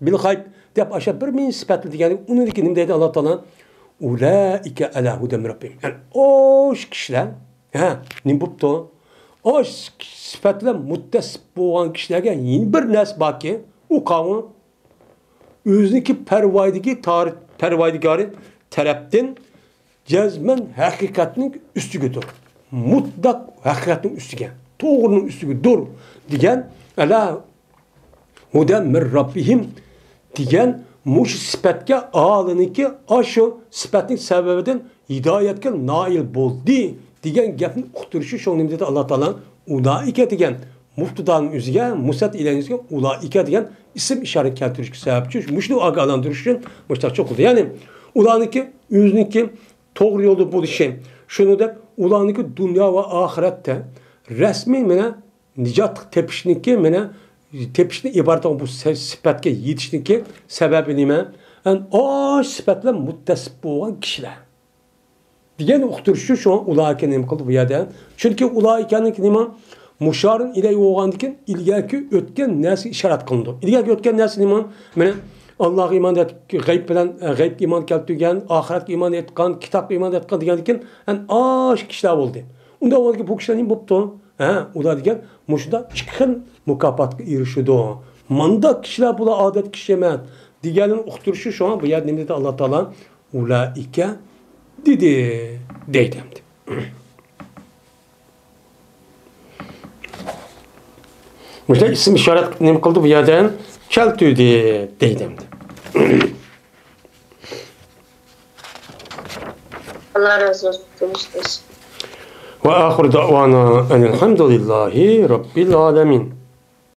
بىل غەيب دەپ ئاشۇ بىر مىنچە سۈپەتنى دېگەندىن ئۇنىڭدىن كېيىن نېمە دەيدۇ ئاللا تائالا؟ ئۇلائىكە ئەلا ھۇدەن مىن رەببىھىم. يەنى ئاشۇ كىشىلەر، ھە، نېمە بوپتۇ؟ ئاشۇ سۈپەت بىلەن مۇتتەسىپ بولغان كىشىلەرگە يەنە بىر نەرسە باركى، ئۇ قاۋۇم ئۆزىنىڭكى پەرۋايدىكى تارىخ، پەرۋايدىگارى تەرەپتىن جەزمەن ھەقىقەتنىڭ ئۈستىگىدۇر. مۇتلەق ھەقىقەتنىڭ ئۈستىگە، توغرىنىڭ ئۈستىگىدۇر دېگەن، ئەلا ھۇدەن مىن رەببىھىم دېگەن مۇشۇ سۈپەتكە ئالىنىكى ئاشۇ سۈپەتنىڭ سەۋەبىدىن ھىدايەتكە نائىل بولدى دېگەن گەپنى ئۇقتۇرۇشى شۇڭا نېمە دېدى ئاللا تائالا؟ ئۇلائىكە دېگەن مۇبتىدانىڭ ئۆزىگە، مۇسەت ئىلەينىڭ ئۆزىگە ئۇلائىكە دېگەن ئىسىم ئىشارە كەلتۈرۈشكە سەۋەبچى، مۇشۇنى ئاگاھلاندۇرۇش ئۈچۈن مۇشۇنداق چوقۇدى. يەنى ئۇلارنىڭكى ئۆزىنىڭكى توغرا يولدا بولۇشى، شۇنىڭدەك ئۇلارنىڭكى دۇنيا ۋە ئاخىرەتتە رەسمىي مانا نىجات تېپىشنىڭكى، مانا تېپىشتىن ئىبارەت بولغان بۇ سە-، سۈپەتكە يېتىشنىڭكى سەۋەبى نېمە؟ ئەنە ئاشۇ سۈپەت بىلەن مۇتتەسىپ بولغان كىشىلەر. دېگەن ئۇقتۇرۇشى شۇڭا ئۇلائىكە نېمە قىلدى بۇ يەردە؟ چۈنكى ئۇلائىكەنىڭكى نېمە؟ مۇشارىن ئىلەي بولغاندىن كېيىن ئىلگەركى ئۆتكەن نەرسىگە ئىشارەت قىلىنىدۇ. ئىلگەركى ئۆتكەن نەرسە نېمە؟ مانا ئاللاغا ئىمان ئېيتقان، غەيب بىلەن، ئە، غەيبكە ئىمان كەلتۈرگەن، ئاخىرەتكە ئىمان ئېيتقان، كىتابقا ئىمان ئېيتقان دېگەندىن كېيىن، ئەنە ئاشۇ كىشىلەر بولدى. ئۇنداق بولغاندىكىن بۇ كىشىلەر نېمە بوپتۇ؟ ھە، ئۇلار دېگەن مۇشۇنداق ئىككى خىل مۇكاپاتقا ئېرىشىدۇ. مانداق كىشىلەر بۇلار ئادەتتىكى كىشى ئەمەس دېگەننى ئۇقتۇرۇشى شۇڭا بۇ يەردە نېمە دېدى ئاللا تائالا؟ ئۇلائىكە دېدى، دەيدۇ ئەمدى. مۇشۇنداق ئىسىم ئىشارەت نېمە قىلدى بۇ يەردە؟ كەلتۈردى دەيدۇ ئەمدى. ئاللا رازى بولسۇن، ئۇستاز. وآخر دعوانا أن الحمد لله رب العالمين.